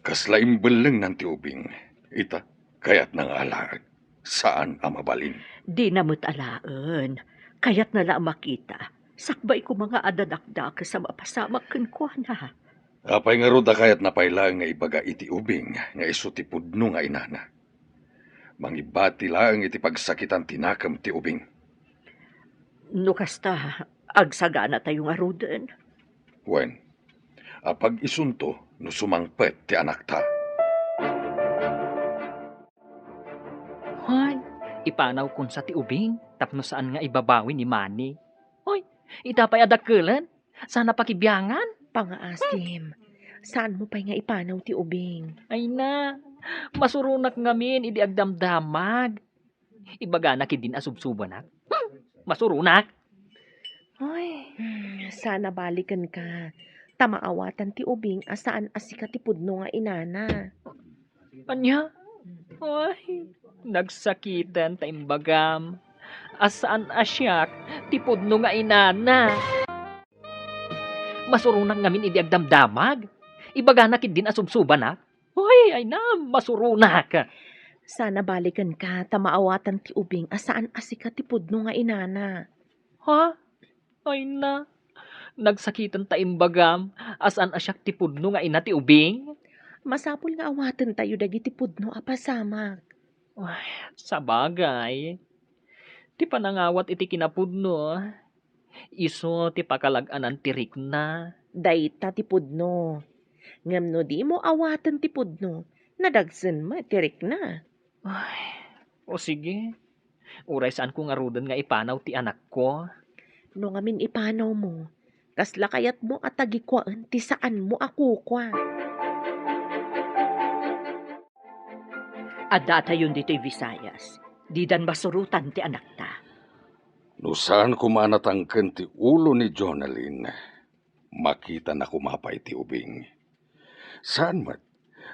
Kasla imbellengnan ti ubing. Ita, kayatna nga alaek. Saan a mabalin. Dina met alaen. Kayatna la a makita. Sakbay koma nga adda dakdakes a mapasamak kenkuana. Apay ngarud a kayatna pay laeng nga ibaga iti ubing nga isu ti pudno nga inana? Mangibati laeng iti pagsakitan ti nakem ti ubing. No kasta, agsaganatayo ngaruden. Wen, apag-isunto no sumangpet ti anakta. Hay, ipanawkonsa ti ubing tapno saan nga ibabawi ni Mami. Oy, ita pay a dakkelen, saan a pakibiangan. Pangaasim, saanmo pay nga ipanaw ti ubing. Ay na, masuronak ngamin idi agdamdamag. Ibagana ketdin a subsubanak. Hmm, masuronak. Ay. Hmm, saan a balikenka. Ta maawatan ti ubing a saan a sika ti pudno nga inana. Ania? Ay, nagsakiten ta imbagam a saan a siak ti pudno nga inana. Masuronak ngamin idi agdamdamag. Ibagana ketdin a subsubanak. Uy, ay na, masuronak. Sana balikenka ta maawatan ti ubing a saan a sika ti pudno nga inana. Ha? Ay na, nagsakiten ta imbagam a saan a siak ti pudno nga ina ti ubing? Masapul nga awaten tayo dagiti pudno a pasamak. Ay, sabagay. Ti panangawat iti kinapudno, isu ti pakalag-anan ti rikna. Dayta ti pudno. Ngem no dimo awaten ti pudno, nadagsen met ti rikna. Ay, o sige. Uray saanko ngaruden nga ipanaw ti anakko. No ngamin ipanawmo, kasla kayatmo a tagikuaen ti saanmo a kukua? Addatayon ditoy Visayas, didan masurotan ti anakta. No saan koma a natangken ti ulo ni Jonalyn, makitana koma pay ti ubing. Saan met,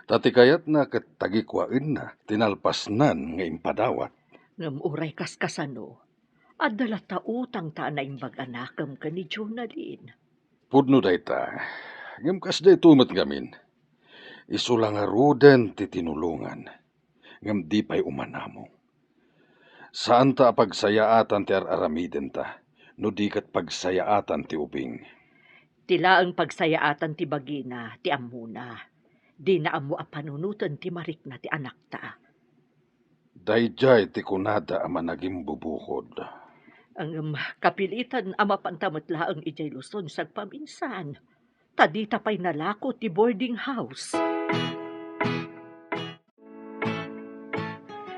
ta ti kayatna ket tagikuaenna ti nalpasnan nga impadawat. Ngem uray kaskasano, adda latta utangta a naimbag a nakem ken ni Jonalyn. Pudno dayta, ngem kas daytoy met ngamin, isu la ngaruden ti tinulongan, ngem di pay umanamong. Saanta a pagsayaatan ti ar-aramidenta, no di ket pagsayaatan ti ubing. Ti laeng pagsayaatan ti bagina ti ammona. Dina ammo a panunoten ti marikna ti anakta. Daydiay ti kunada a managimbubukod. Ngem kapilitan a mapanta met laeng idiay Luzon sagpaminsan, ta dita pay nalako ti boarding house.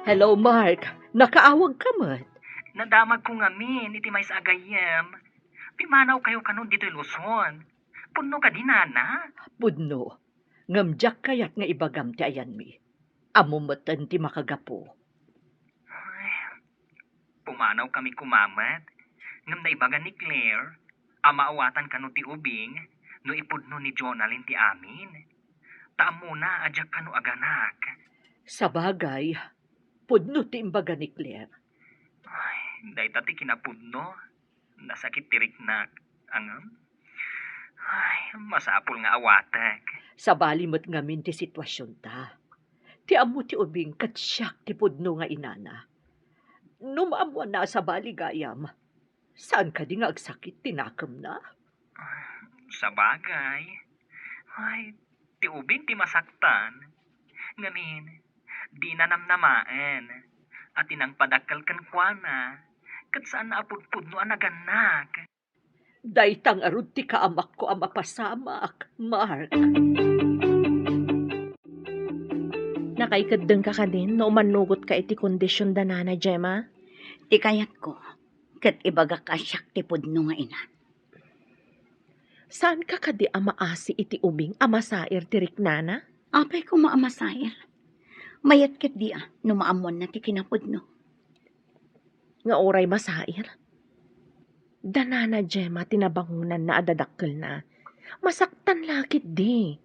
Hello, Mark. Nakaawagka met? Nadamagko ngamin iti maysa a gayyem. Pimanawkayo kanon ditoy Luzon. Pudno kadi, nana? Pudno. Ngem diak kayat nga ibagam ti ayanmi. Ammom metten ti makagapu. Ay, pumanawkami koma met. Ngem naibaga ni Claire a maawatan kano ti ubing no ipudno ni Jonalyn ti amin. Ta ammona a diak kano aganak. Sabagay, pudno ti imbaga ni Claire. Ay, dayta ti kinapudno. Nasakit ti riknak. Ngem, ay, masapul nga awatek. Sabali met ngamin ti situasionta. Ti ammo ti ubing ket siak ti pudno nga inana. No maammoanna a sabali gayam, saan kadi nga agsakit ti nakemna? Sabagay. Ay, ti ubing ti masaktan. Ngamin, dina namnamaen a ti nangpadakkel kenkuana, ket saanna a pudpudno a nagannak. Dayta ngarud ti kaamakko a mapasamak, Mark. Nakaikeddengka kadin no umannugotka iti kondision da Nana Gemma? Ti kayatko, ket ibagak a siak ti pudno nga ina. Saanka kadi a maasi iti ubing a masair ti riknana? Apay koma a masair? Mayat ketdi a no maammoanna ti kinapudno. Nga uray masair? Da Nana Gemma ti nabangonanna a dadakkelna. Masaktan la ketdi.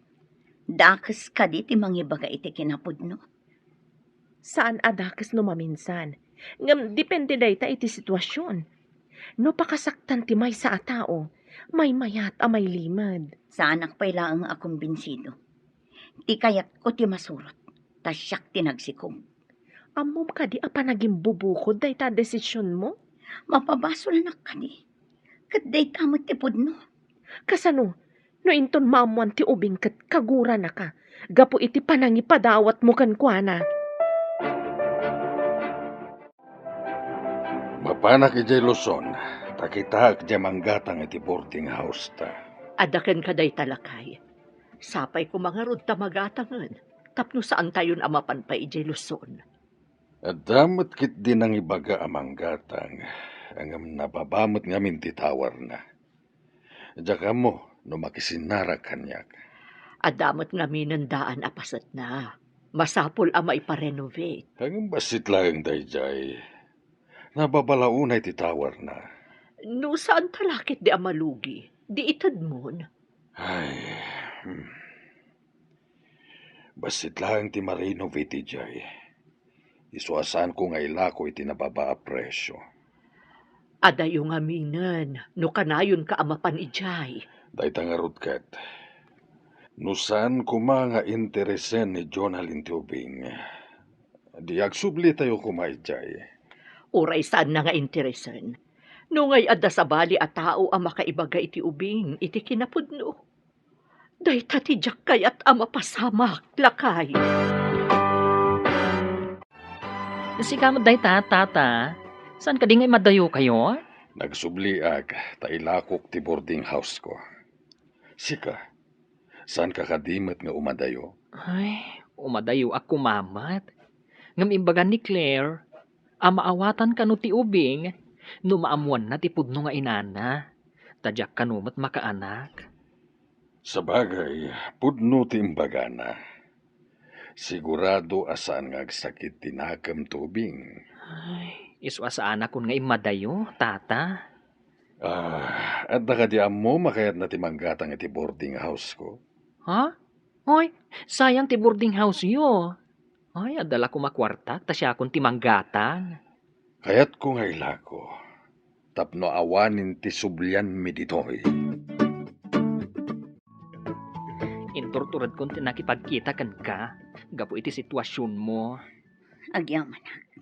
Dakes kadi ti mangibaga iti kinapudno? Saan a dakes no maminsan. Ngem depende dayta iti situasion. No pakasaktan ti maysa a tao, maymayat a mailimed. Saanak pay laeng a kumbinsido. Ti kayatko ti masurot, ta siak ti nagsikog. Ammom kadi a panagimbubukod dayta a desisionmo? Mapabasolnak kadi. Ket dayta met ti pudno. Kasano? No inton maammoan ti ubing ket kaguranaka gapu iti panangipadawatmo kenkuana. Mapanak idiay Luzon, ta kitaek diay manggatang iti boarding house ta. Adda kenka dayta, lakay. Sapay koma ngarud ta magatangen, tapno saantayon a mapan pay idiay Luzon. Adda met ketdi nangibaga a manggatang, ngem nababa met ngamin ti towerna. Diak ammo no makisinnarak kaniak. Adda met ngaminen daan a pasetna. Masapul a maiparenovate. Ngem bassit laeng daydiay. Nababa la unay ti towerna. No saanta la ketdi a malugi, di itedmon. Ay, hmm. Bassit laeng ti ma-renovate idiay. Isu a saanko nga ilako iti nababa a presio. Adayo ngaminen no kanayonka a mapan idiay. Dayta ngarud ket, no saan koma nga interesen ni Jonalyn ti ubing, Di agsublitayo koma idiay. Uray saanna nga interesen. No ngay adda sabali a tao a makaibaga iti ubing iti kinapudno, dayta ti diak kayat a mapasamak, lakay. Sika met dayta, tata. Saan kadi nga immadayokayo? Nagsubliak ta ilakok ti boarding house ko. Sika, saanka kadi met nga umadayo? Ay, umadayoak koma met. Ngem imbaga ni Claire a maawatan kano ti ubing no maammoanna ti pudno nga inana, ta diak kano met makaanak. Sabagay, pudno ti imbagana. Sigurado a saan nga agsakit ti nakem ti ubing. Ay, isu a saanakon nga immadayo, tata. Ah, adda kadi ammo makayatna ti manggatang iti boarding house ko? Ha? Hoy, sayang ti boarding house yo. Ay, adda la koma kuartak ta siakon ti manggatang. Kayatko nga ilako tapno awanen ti sublianmi ditoy. Inturturedkon ti nakipagkita kenka gapu iti situasionmo. Agyamanak.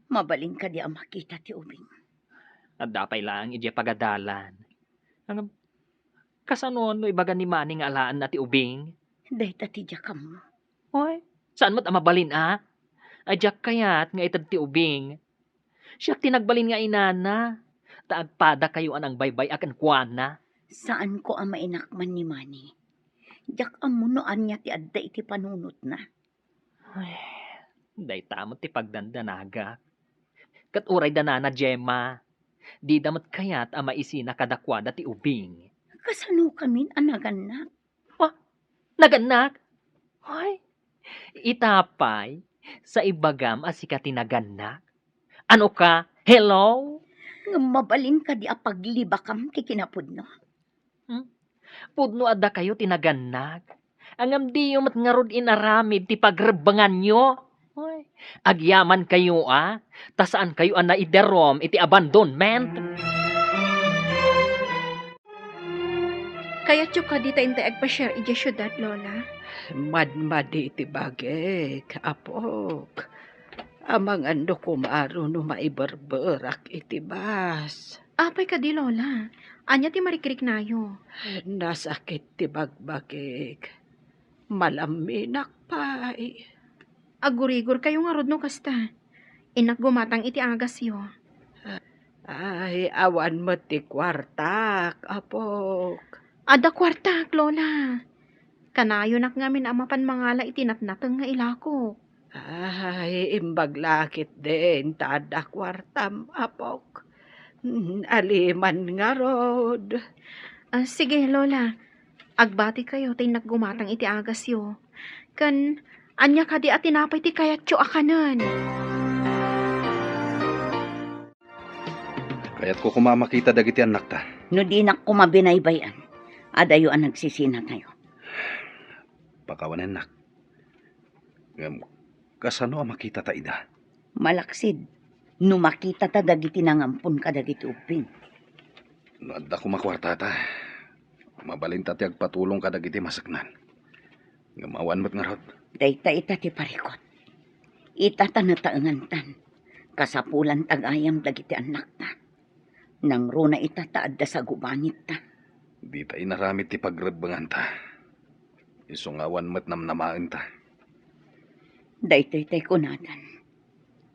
Mabalin kadi a makita ti ubing? Adda pay laeng idiay pagadalan. Ngem, kasano no ibaga ni Manny nga alaenna ti ubing? Dayta ti diak ammo. Oy, saan met a mabalin a? Ay, diak kayat nga ited ti ubing. Siak ti nagbalin nga inana, ta agpadakayo a nangbaybay-a kenkuana. Saanko a mainakman ni Manny. Diak ammo no ania ti adda iti panunotna. Ay, dayta met ti pagdandanagak. Ket uray da nana Gemma, dida met kayat a maisina kadakuada ti ubing. Kasano kamin a nagannak? Ah, nagannak? Ay, ita pay, sa ibagam a sika ti nagannak? Ano ka? Hello? Ngem mabalin kadi a paglibakam ti kinapudno? Hmm? Pudno a dakayo ti nagannak. Ngem diyo met ngarud inaramid ti pagrebbenganyo. Oy, agyamankayo a, ta saankayo a naidarum iti abandonment. Kayatyo kadi ta intay agpasiar idiay siudad, Lola? Madmadi ti bagik, apok. Amangan no kumaro no maiberberak iti bus. Apay kadi, Lola? Ania ti marikriknayo? Nasakit ti bagbagik. Malamminak pay. Agurigorkayo ngarud no kasta. Innak gumatang iti agasyo. Ay, awan met ti kuartak, apok. Adda kuartak, Lola. Kanayonak ngamin a mapan mangala iti natnateng nga ilakok. Ay, imbag la ketdin ta adda kuartam, apok. Mm, aliman ngarud. Ah, sige, Lola. Agbatikayo ta innak gumatang iti agasyo. Ken, ania kadi a tinapay ti kayatyo a kanen? Kayatko koma a makita dagiti annakta. No dinak koma binaybay-an, adayo a nagsisinatayo. Pakawanennak. Ngem, kasano a makitata ida? Malaksid, no makitata dagiti nangampon kadagiti ubbing. No adda koma kuartata, mabalinta ti agpatulong kadagiti maseknan. Ngem awan met ngarud. Dayta ita ti parikut. Ita ta nataengantan. Kasapulan ta gayam dagiti annakta. Nangruna ita ta adda sagubangitta. Dita inaramid ti pagrebbenganta. Isu nga awan met namnamaenta. Daytoy tay kunatan.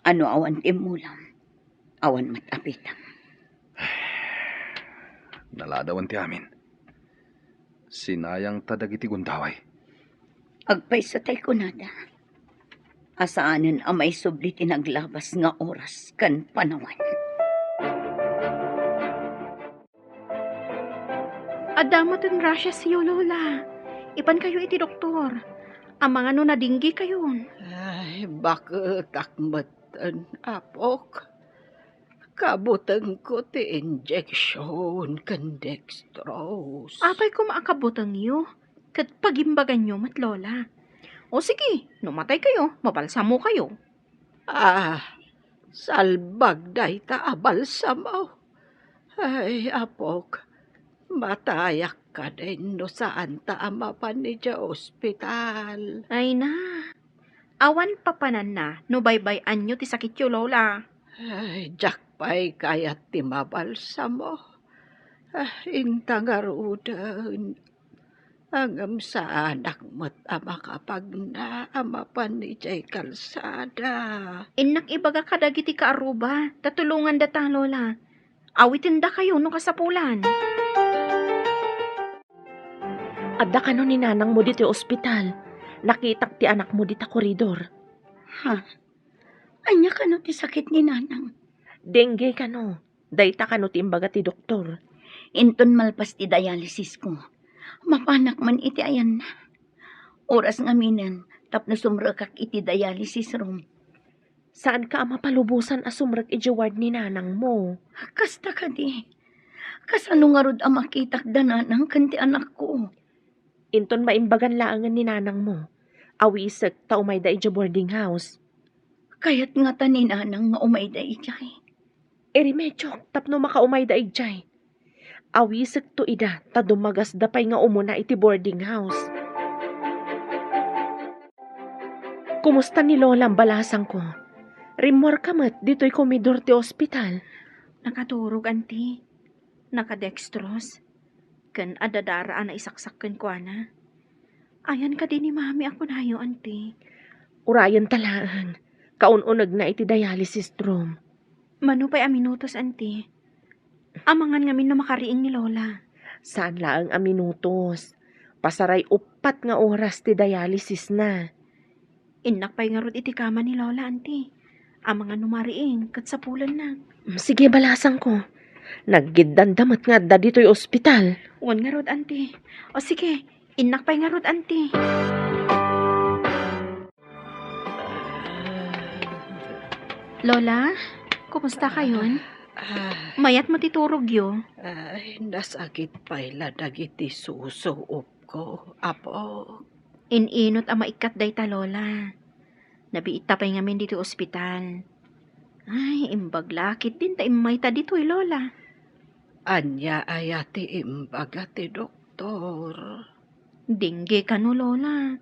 Ano awan ti immulam, awan met apitam. Naladawan ti amin. Sinayangta dagiti gundaway. Agpayso tay kunada a saanen a maisubli ti naglabas nga oras ken panawen. Adda metten rasiasyo, Lola. Ipankayo iti doktor. Amangan no nadinggikayon. Ay, baketak metten, apok. Kabutengko ti injection ken dextrose. Apay koma a kabutengyo? Ket pagimbaganyo met, Lola. O sige, no mataykayo, mabalsamokayo. Ah, salbag dayta a balsamo. Ay, apok, matayak kadin no saanta a mapan idiay ospital. Ay na, Awan papananna no baybay-anyo ti sakityo, Lola. Ay, diak pay kayat ti mabalsamo. Ah, inta ngaruden. Ngem saanak met a makapagna a mapan idiay kalsada. Innak ibaga kadagiti kaarruba, ta tulongandata, Lola. Awitendakayo no kasapulan. Adda kano ni nanangmo ditoy ospital. Nakitak ti anakmo dita koridor. Ha? Ania kano ti sakit ni nanang? Dengue kano. Dayta kano ti imbaga ti doktor. Inton malpas ti dialysis ko, mapanak man iti ayanna. Oras ngaminen tapno sumrekak iti dialysis room. Saanka a mapalubosan a sumrek idiay ward ni nanangmo. Kasta kadi. Kasano ngarud a makitak da nanang ken ti anakko? Inton maimbagan laengen ni nanangmo, awisek ta umayda idiay boarding house. Kayat ngata ni nanang nga umayda idiay. Iremediok tapno makaumayda idiay. Awisekto ida ta dumagasda pay nga umuna iti boarding house. Kumusta ni Lola, balasangko? Rimmuarka met ditoy komidor ti ospital. Nakaturog, Auntie. Nakadextrose. Ken adda dara a naisaksak kenkuana. Ayan kadi ni Mami a kunayo, Auntie? Urayenta laeng. Kaun-unegna iti dialysis room. Mano pay a minutos, Auntie? Amangan ngamin no makariing ni Lola. Saan laeng a minutos. Pasaray uppat nga oras ti dialysis na. Innak pay ngarud iti kama ni Lola, Auntie. Amangan no mariing, ket sapulenna. Mm, sige, balasangko. Naggiddanda met nga adda ditoy ospital. Wen ngarud, Auntie. O sige, innak pay ngarud, Auntie. Lola, kumusta kayon? Ah. Mayat mo ti turogyo? Ay, nasakit pay la dagiti susuopko, Apo. In-inot a maikkat dayta, Lola. Nabiitta pay ngamin ditoy ospital. Ay, imbag la ketdin ta immayta ditoy, Lola. Ania aya ti imbaga ti doktor? Dengue kano, Lola.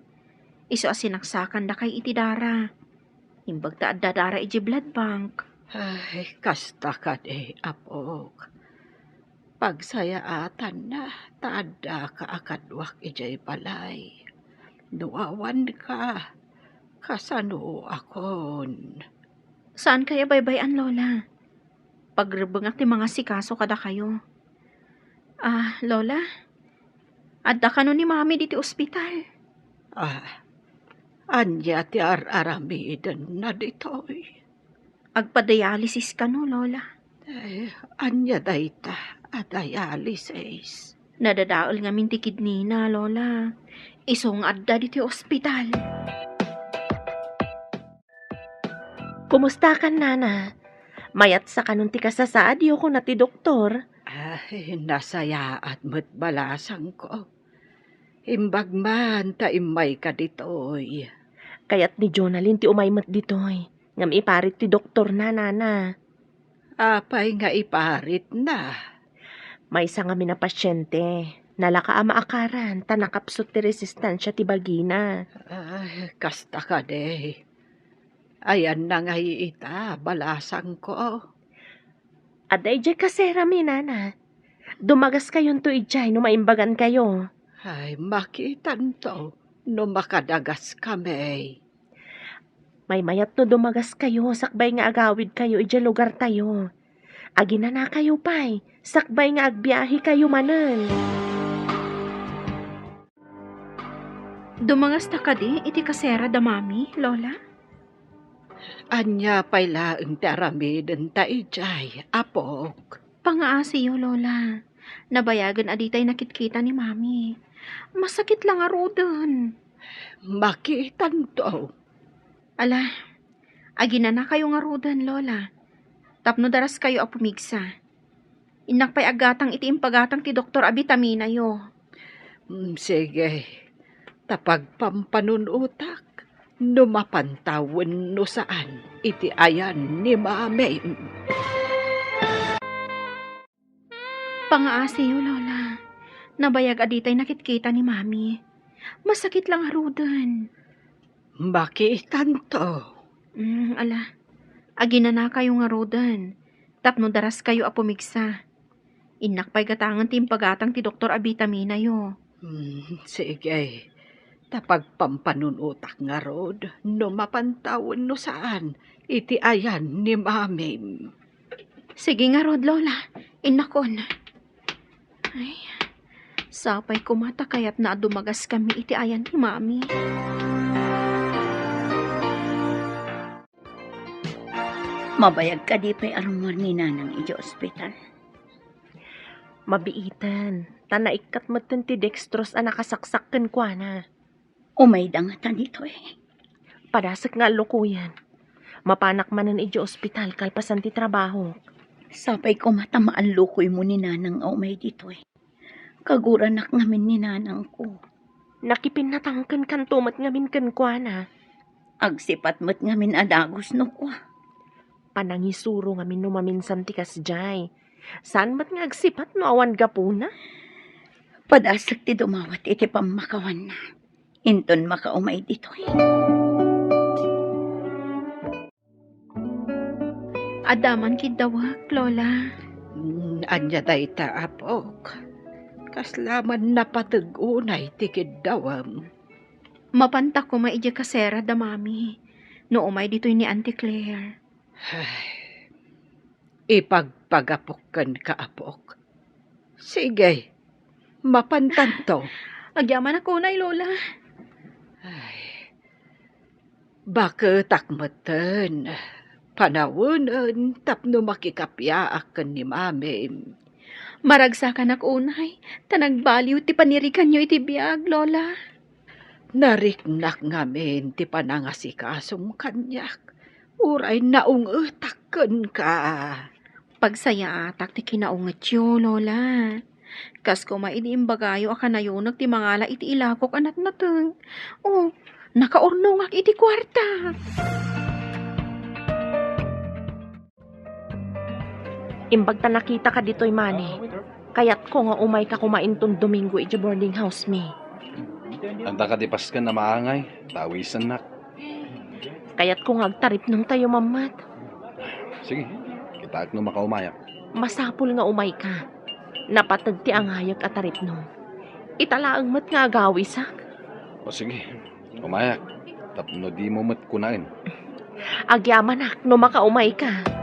Isu a sinaksakandakay iti dara. Imbag ta adda dara idiay blood bank. Ay, kasta kadi, Apok. Pagsayaatanna ta addaka a kaduak idiay balay. No awanka, kasanoakon? Saankay a baybay-an, Lola. Pagrebbengak ti mangasikaso kadakayo. Ah, Lola, adda kano ni Mami ditoy ospital? Ah, ania ti ar-aramidenna ditoy? Agpa-dialysis kano, Lola. Eh, ania dayta a dialysis? Nadadael ngamin ti kidneyna, Lola. Isu nga adda ditoy ospital. Kumustakan, Nana? Mayatsa kanon ti kasasaadyo, kuna ti doktor. Ay, nasayaat met balasangko. Imbag man ta immayka ditoy. Kayat ni Jonalyn ti umay met ditoy. Ngem iparit ti doktorna, Nana. Apay nga iparitna? Maysa ngamin a pasiente. Nalaka a maakaran ta nakapsut ti resistensia ti bagina. Ay, kasta kadi. Ayanna ngay ita, balasangko. Adda idiay kaserami, Nana. Dumagaskayonto idiay no maimbagankayo. Ay, makitanto no makadagaskami. Maymayat no dumagaskayo sakbay nga agawidkayo idiay lugartayo. Aginanakayo pay sakbay nga agbiahekayo manen. Dumangasta kadi iti kasera da Mami, Lola? Ania pay laeng ti aramidenta idiay, Apok? Pangaasiyo, Lola. Nabayagen a ditay nakitkita ni Mami. Masakit la ngaruden. Makitanto. Ala, aginanakayo ngaruden, Lola. Tapno daraskayo a pumigsa. Innak pay aggatang iti impagatang ti doktor a bitaminayo. Mm, sige. Ta pagpampanunotak no mapanta wenno saan iti ayan ni Mami. Pangaasiyo, Lola. Nabayag a ditay nakitkita ni Mami. Masakit la ngaruden. Makiitanto. Mm, ala, aginanakayo ngaruden, tapno daraskayo a pumigsa. Innak pay gatangen ti impagatang ti doktor a bitaminayo. Hmm, sige. Ta pagpampanunotak ngarud no mapantawen no saan iti ayan ni Mamim. Sige ngarud, Lola. Innakon. Ay, sapay koma ta kayatna a dumagaskami iti ayan ni Mami. Mabayag kadi pay a rummuar ni Nanang idiay ospital? Mabiiten, ta naikkat metten ti dextrose a nakasaksak kenkuana. Umayda ngata ditoy? Padasek nga allukoyen. Mapanak manen idiay ospital kalpasan ti trabahok. Sapay koma ta maallukoymo ni Nanang a umay ditoy. Kaguranak ngamin ni Nanangko. Nakipinnatangkenkanto met ngamin kenkuana. Agsipat met ngamin a dagus no kua. Panangisuro ngamin no maminsan ti kasdiay. Saan met nga agsipat no awan gapuna? Padasek ti dumawat iti pammakawanna. Inton makaumay ditoy. Adda man kiddawek, Lola. Mm, ania dayta, apok? Kasla man napateg unay ti kiddawem? Mapanta koma idiay kasera da Mami no umay ditoy ni Auntie Claire. Ay, ipagpagapok kenka, apok. Sige, mapantanto. Agyamanak unay, Lola. Ay, baketak metten. Panawenen tapno makikapiaak ken ni Mamim. Maragsakanak unay, ta nagbaliw ti paniriganyo iti biag, Lola. Nariknak ngamin ti panangasikasom kaniak, uray naungetak kenka. Pagsayaatak ti kinaungetyo, Lola. Kas koma idi imbagayo a kanayonek ti mangala iti ilakok a natnateng. O, nakaurnongak iti kuarta. Imbag ta nakitaka ditoy Mani, kayatko nga umayka koma inton Domingo idiay boarding house mi. Adda kadi pasken a maangay, tawisennak. Kayatko nga agtaripnongtayo, Mammat. Sige, kitaek no makaumayak. Masapul nga umayka. Napateg ti angayek a taripnong. Ita laeng met nga agawisak. O sige, umayak. Tapno dimo met kunaen. Agyamanak no makaumayka.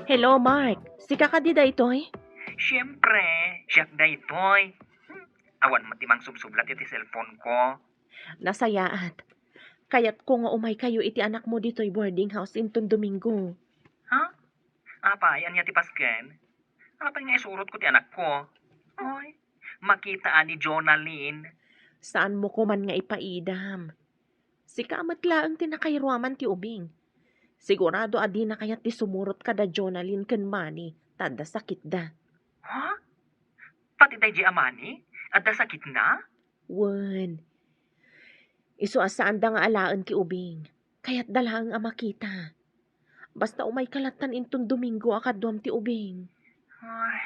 Hello, Mark. Sika kadi daytoy? Siempre, siak daytoy. Hmm, awan met ti mangsubsublat iti cellphone ko. Nasayaat. Kayatko nga umaykayo iti anakmo ditoy boarding house inton Domingo. Ha? Apay, ania ti pasken? Apay nga isurotko ti anakko? Oy, makita a ni Jonalyn. Saanmo koman nga ipaidam. Sika met laeng ti nakairuaman ti ubing. Sigurado a dina kayat ti sumurot kada Jonalyn ken Mani, ta adda sakitda. Ha? Pati daydi a Mani? Adda sakitna? Wen. Isu a saanda nga alaen ti ubing. Kayatda laeng a makita. Basta umayka lattan inton Domingo a kaduam ti ubing. Ay,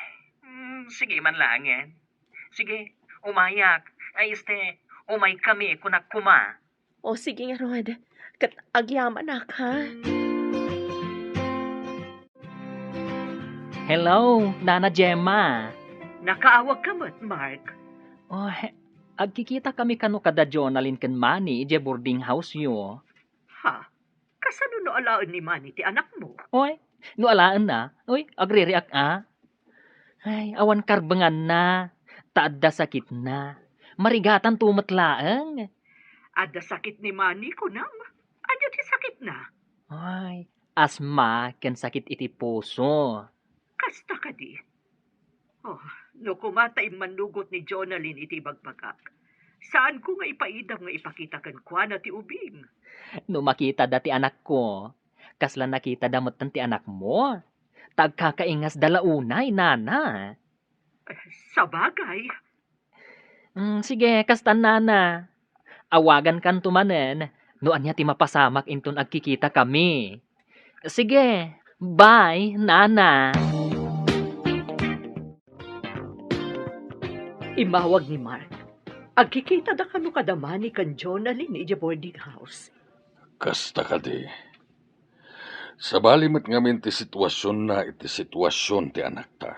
mm, sige man laengen. Sige, umayak. Ay, este, umaykami, kunak koma. O, sige ngarud. Ket agyamanak, ha? Hello, Nana Gemma. Nakaawagka met, Mark. O, he-, agkikitakami kano kada Jonalyn ken Mani idiay boarding house-yo. Ha? Kasano no alaen ni Mani ti anakmo? Oy, no alaenna, oy, agririak a. Ay, awan karbenganna, ta adda sakitna. Marigatanto met laeng. Adda sakit ni Mani, kunam? Ania ti sakitna? Ay, asma ken sakit iti puso. Kasta kadi? Oh, no koma ta immannugot ni Jonalyn iti ibagbagak, saanko nga ipaidam nga ipakita kenkuana ti ubing. No makitada ti anakko, kasla nakitada metten ti anakmo? Ta agkakaingasda la unay, nana. Eh, sabagay. Mm, sige, kasta, nana. Awagankanto manen no ania ti mapasamak inton agkikitakami. Sige, bye, nana. Immawag ni Mark. Agkikitada kano kada mani ken Jonalyn idiay boarding house? Kasta kadi. Sabali met ngamin ti situasionna iti situasion ti anakta.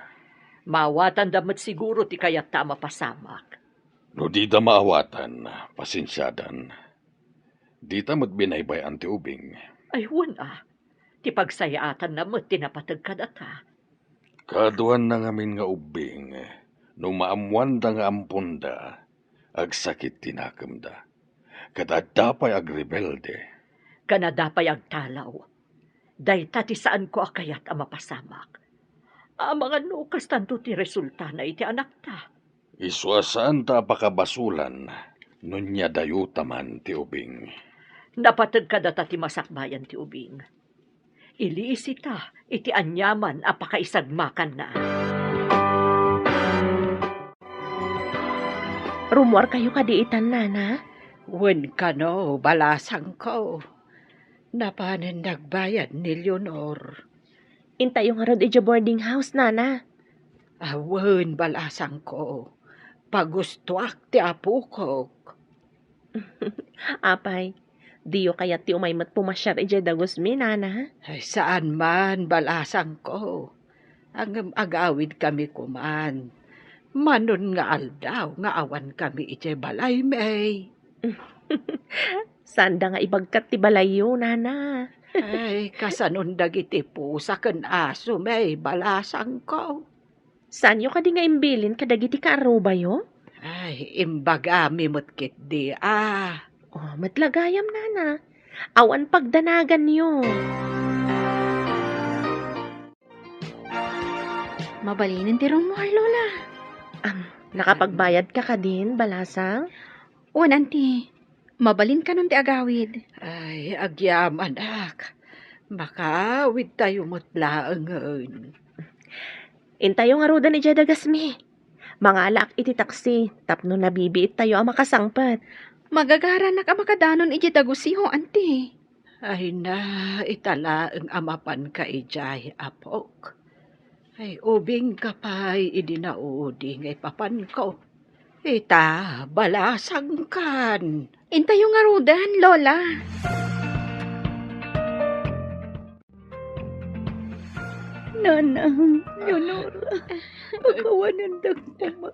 Maawatanda met siguro ti kayatta a mapasamak. No dida maawatan, pasensiadan. Dita met binaybay-an ti ubing. Ay, wen a. Ti pagsayaatanna met ti napateg kadata. Kaduanna ngamin nga ubbing, no maammoanda nga amponda, agsakit ti nakemda. Ket adda pay agrebelde. Ken adda pay agtalaw. Dayta ti saanko a kayat a mapasamak. Amangan no kastanto ti resultana iti anakta. Isu a saanta a pakabasolan no niadayota man ti ubing. Napateg kadata ti masakbayan ti ubing. Iliisita iti aniaman a pakaisagmakanna. Rummuarkayo kadi itan, Nana? Wen kano, balasangko. Napanen nagbayad ni Leonor. Intayo ngarud idiay boarding house, Nana. Awen, balasangko. Pagustoak ti apokok. Apay, diyo kayat ti umay met pumasiar idiay dagusmi, Nana? Ay, saan man, balasangko. Ngem agawidkami koman. Manon nga aldaw nga awankami idiay balaymi. Saanda nga ibagkat ti balayyo, Nana. Ay, kasanon dagiti pusa ken asomi, balasangko. Saanyo kadi nga imbilin kadagiti kaarrubayo? Ay, imbagami met ketdi a. Oh, met la gayam, Nana. Awan pagdanaganyo. Mabalinen ti rummuar, Lola. Am, nakapagbayadka kadin, balasang? Wen, Auntie. Mabalin kanon ti agawid. Ay, agyamanak. Makaawidtayo met laengen. Intayo ngaruden idiay dagasmi. Mangalaak iti taksi tapno nabibiittayo a makasangpet. Magagaranak a makadanon idiay dagusyo, Auntie. Ay na, ita laeng a mapanka idiay, apok. Ay, ubingka pay idi naudi nga ipapanko. Ita, balasangkan. Intayo ngaruden, Lola. Nanang, Leonora, pakawanendak koma.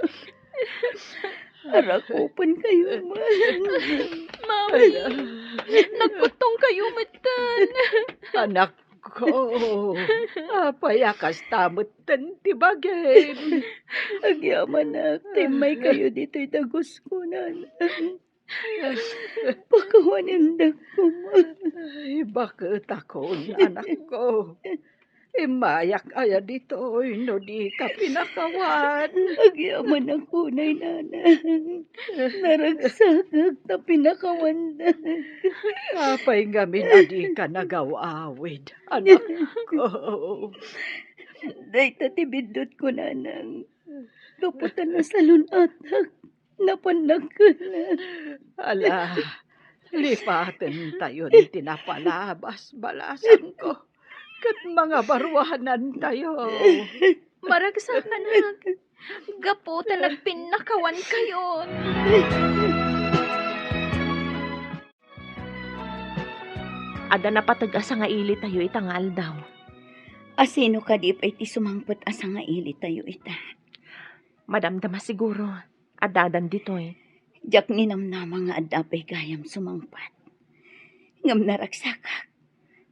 Arakupenkayo man. Mami, nagkuttongkayo metten. Anakko, apay a kasta metten ti bagim? Agyamanak, ta immaykayo ditoy dagusko, Nanang. Pakawanendak koma. Ay, baketakon, anakko. Immayak aya ditoy no dika pinakawan? Agyamanak unay, Nanang. Naragsakak ta pinakawandak. Apay ngamin a dika nagaw-awid, anakko? Dayta ti biddutko, Nanang. Gapu ta nasalun-atak. Napannak kenka. Ala, lipatentayon ti napalabas, balasangko. Ket mangabaruanantayo. Maragsakanak. Gapu ta nagpinnakawankayon. Adda napateg a sangailitayo ita nga aldaw. Asino kadi pay ti sumangpet a sangailitayo ita? Madamdama siguro. Addadan ditoy. Diak ninamnama nga adda pay gayam sumangpet. Ngem naragsakak,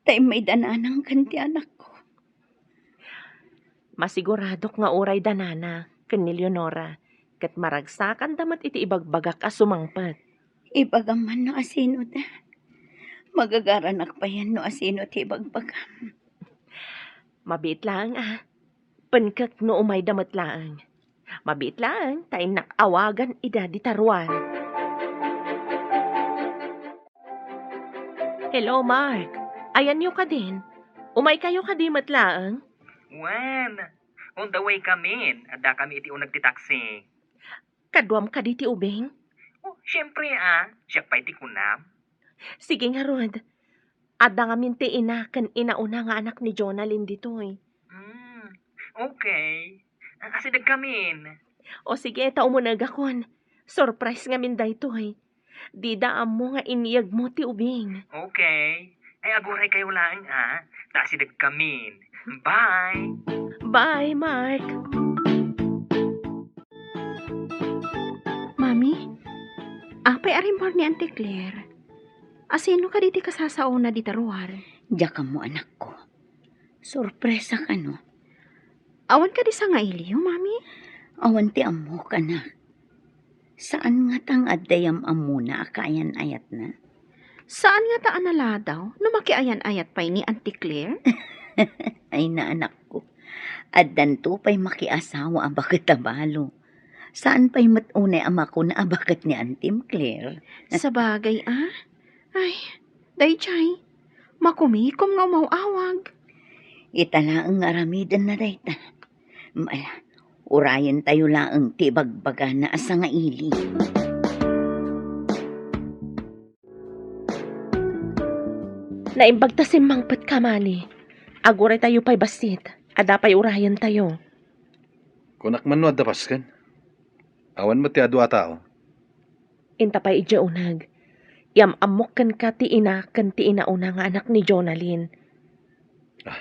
ta immayda Nanang ken ti anakko. Masiguradok nga uray da Nana ken ni Leonora, ket maragsakanda met iti ibagbagak a sumangpet. Ibagam man no asinoda. Magagaranak payen no asino ti ibagbagam. Mabiit laeng a. Penkek no umayda met laeng. Mabiit laeng ta innak awagan ida dita ruar. Hello, Mark. Ayanyo kadin? Umaykayo kadi met laeng? Wen, on the way kamin. Adda kami iti uneg ti taxi. Kaduam kadi ti ubing? Oh, siempre a. Siak pay ti kunam. Sige ngarud. Adda ngamin ti ina ken inauna nga anak ni Jonalyn ditoy. Hmm, okay. Asideg kamin. O sige, ta umunegakon. Surprise ngamin daytoy. Dida ammo nga iniyegmo ti ubing. Okay. Ay, aguray kayo laeng, ah. Ta asidegkamin. Bye! Bye, Mark! Mami, apay a rimmuar ni Auntie Claire? Asino kadi ti kasasaona dita ruar? Diak ammo, anakko. Sorpresa kano. Awan kadi sangailiyo, Mami? Awan ti ammok, anak. Saan ngata nga adda yam-ammona a kaayan-ayatna? Saan ngata a naladaw no makiayan-ayat pay ni Auntie Claire? Ay, naanakko. Addanto pay makiasawa a baket a balo. Saan pay met unay a makuna a baket ni Antim Claire? Sabagay, ah? Ay, daydiay, makumikom nga umaw-awag. Ita laeng nga aramidenna dayta. Ala, urayentayo laeng ti ibagbagana a sangaili. Naimbag ta simmangpetka, Mani. Aguraytayo pay bassit. Adda pay urayentayo. Kunak man no adda pasken. Awan met ti adu a tao. Inta pay idiay uneg. Yam-ammok kenka ti ina ken ti inauna nga anak ni Jonalyn. Ah,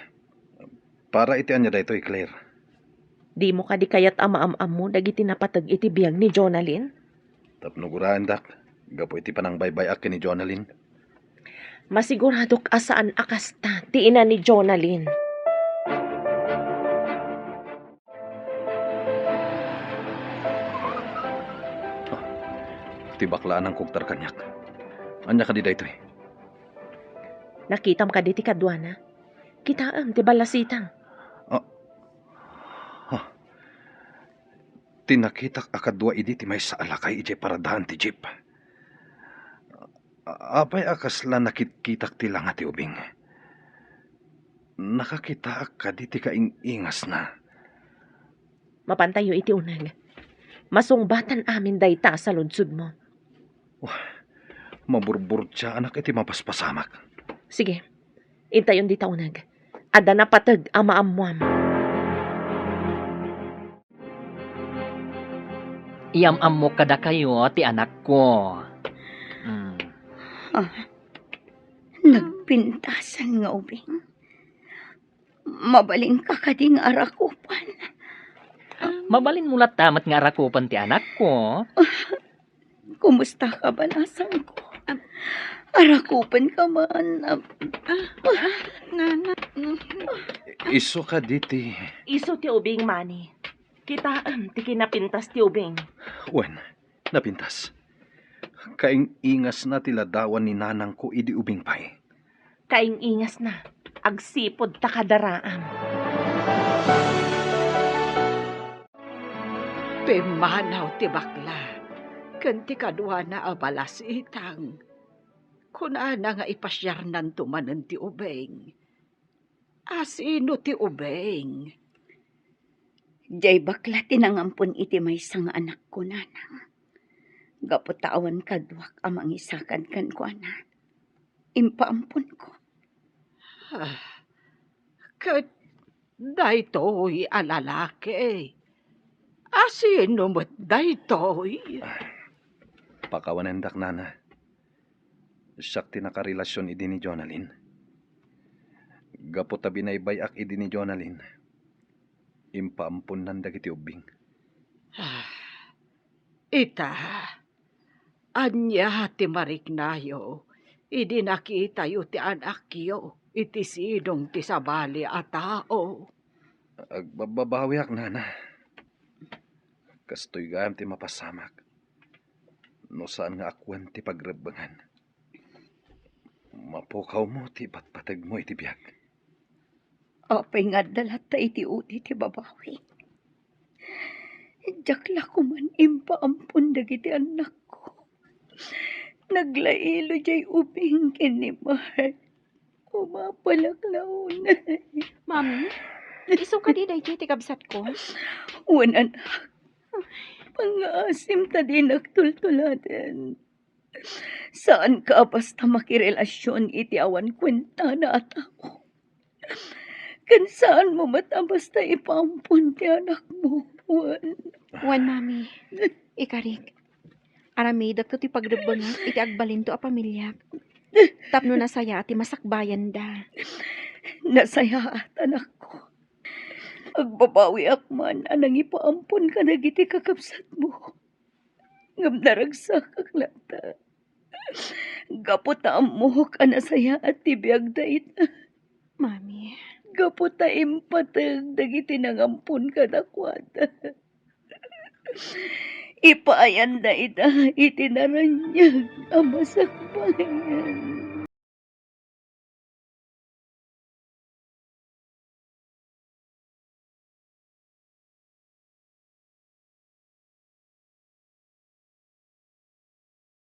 para iti ania daytoy, Claire? Dimo kadi kayat a maam-ammo dagiti napateg iti biag ni Jonalyn? Tapno guraendak, gapu iti panangbaybay-ak ken ni Jonalyn. Masiguradok a saan a kasta ti ina ni Jonalyn. Ah, ti bakla a nangkugtar kaniak. Ania kadi daytoy? Nakitam kadi ti kaduana? Kitaem ti ballasitang. Ah. Ah. Ti nakitak a kadua idi ti maysa a lakay idiay paradaan ti jeep. A-, apay a kasla nakitkitak ti langa ti ubing? Nakakitaak kadi ti kaing-ingasna? Mapantayo iti uneg. Masungbatan amin dayta a saludsodmo. Wah, maburburtiaanak iti mapaspasamak. Sige, intayon dita uneg. Adda napateg a maammuam. Iyam-ammok kadakayo ti anakko. Mm. Ah, nagpintasan nga ubing. Mabalinka kadi nga arakupan? Mabalinmo latta met nga arakupan ti anakko. Kumusta ka, balasangko? Arakupan ka man? Ah, ah, nana. Isu kadi ti... Isu ti ubing, Mani. Kitaem ti kinapintas ti ubing. Wen, napintas. Kaing-ingasna ti ladawan ni nanangko idi ubing pay. Kaing-ingasna, agsipud ta kadaraam. Pimmanaw ti bakla ken ti kaduana a balasitang. Kunana nga ipasiarnanto manen ti ubing. Asino ti ubing? Diay bakla ti nangampon iti maysa nga anakko, nanang. Gapu ta awan kaduak a mangisakad kenkuana, impaamponko. Ah, ket daytoy a lalaki, asino met daytoy? Pakawanendak, nana. Siak ti nakarelasion idi ni Jonalyn. Gapu ta binaybay-ak idi ni Jonalyn, impaamponnan dagiti ubbing. Ah, ita, ania ti mariknayo idi nakitayo ti anakyo iti sidong ti sabali a tao? Agbabbabawiak, nana. Kastoy gayam ti mapasamak no saan nga akuen ti pagrebbengan. Mapukawmo ti ipatpategmo iti biag. Apay nga adda latta iti udi ti babawi? Diak la koman impaampon dagiti annakko. Naglailo diay ubing ken ni Mark. Umapalak la unay. Mami, isu kadi daytoy ti kabsatko? Wen, anak. Pangngaasim ta dinak tultuladen. Saanka a basta makirelasion iti awan kuentana a tao. Ken saanmo met a basta ipaampon ti anakmo, wen. Wen, Mami. Ikarik, Aramidekto ti pagrebbengak iti agbalinto a pamiliak tapno nasayaat ti masakbayanda. Nasayaat, anakko. Agbabawiak man a nangipaampon kadagiti kakabsatmo. Ngem naragsakak latta. Gapu ta ammok a nasayaat ti biagda ita. Mami. Gapu ta impateg dagiti nangampon kadakuada. Ipaayanda ita iti naraniag a masakbayan.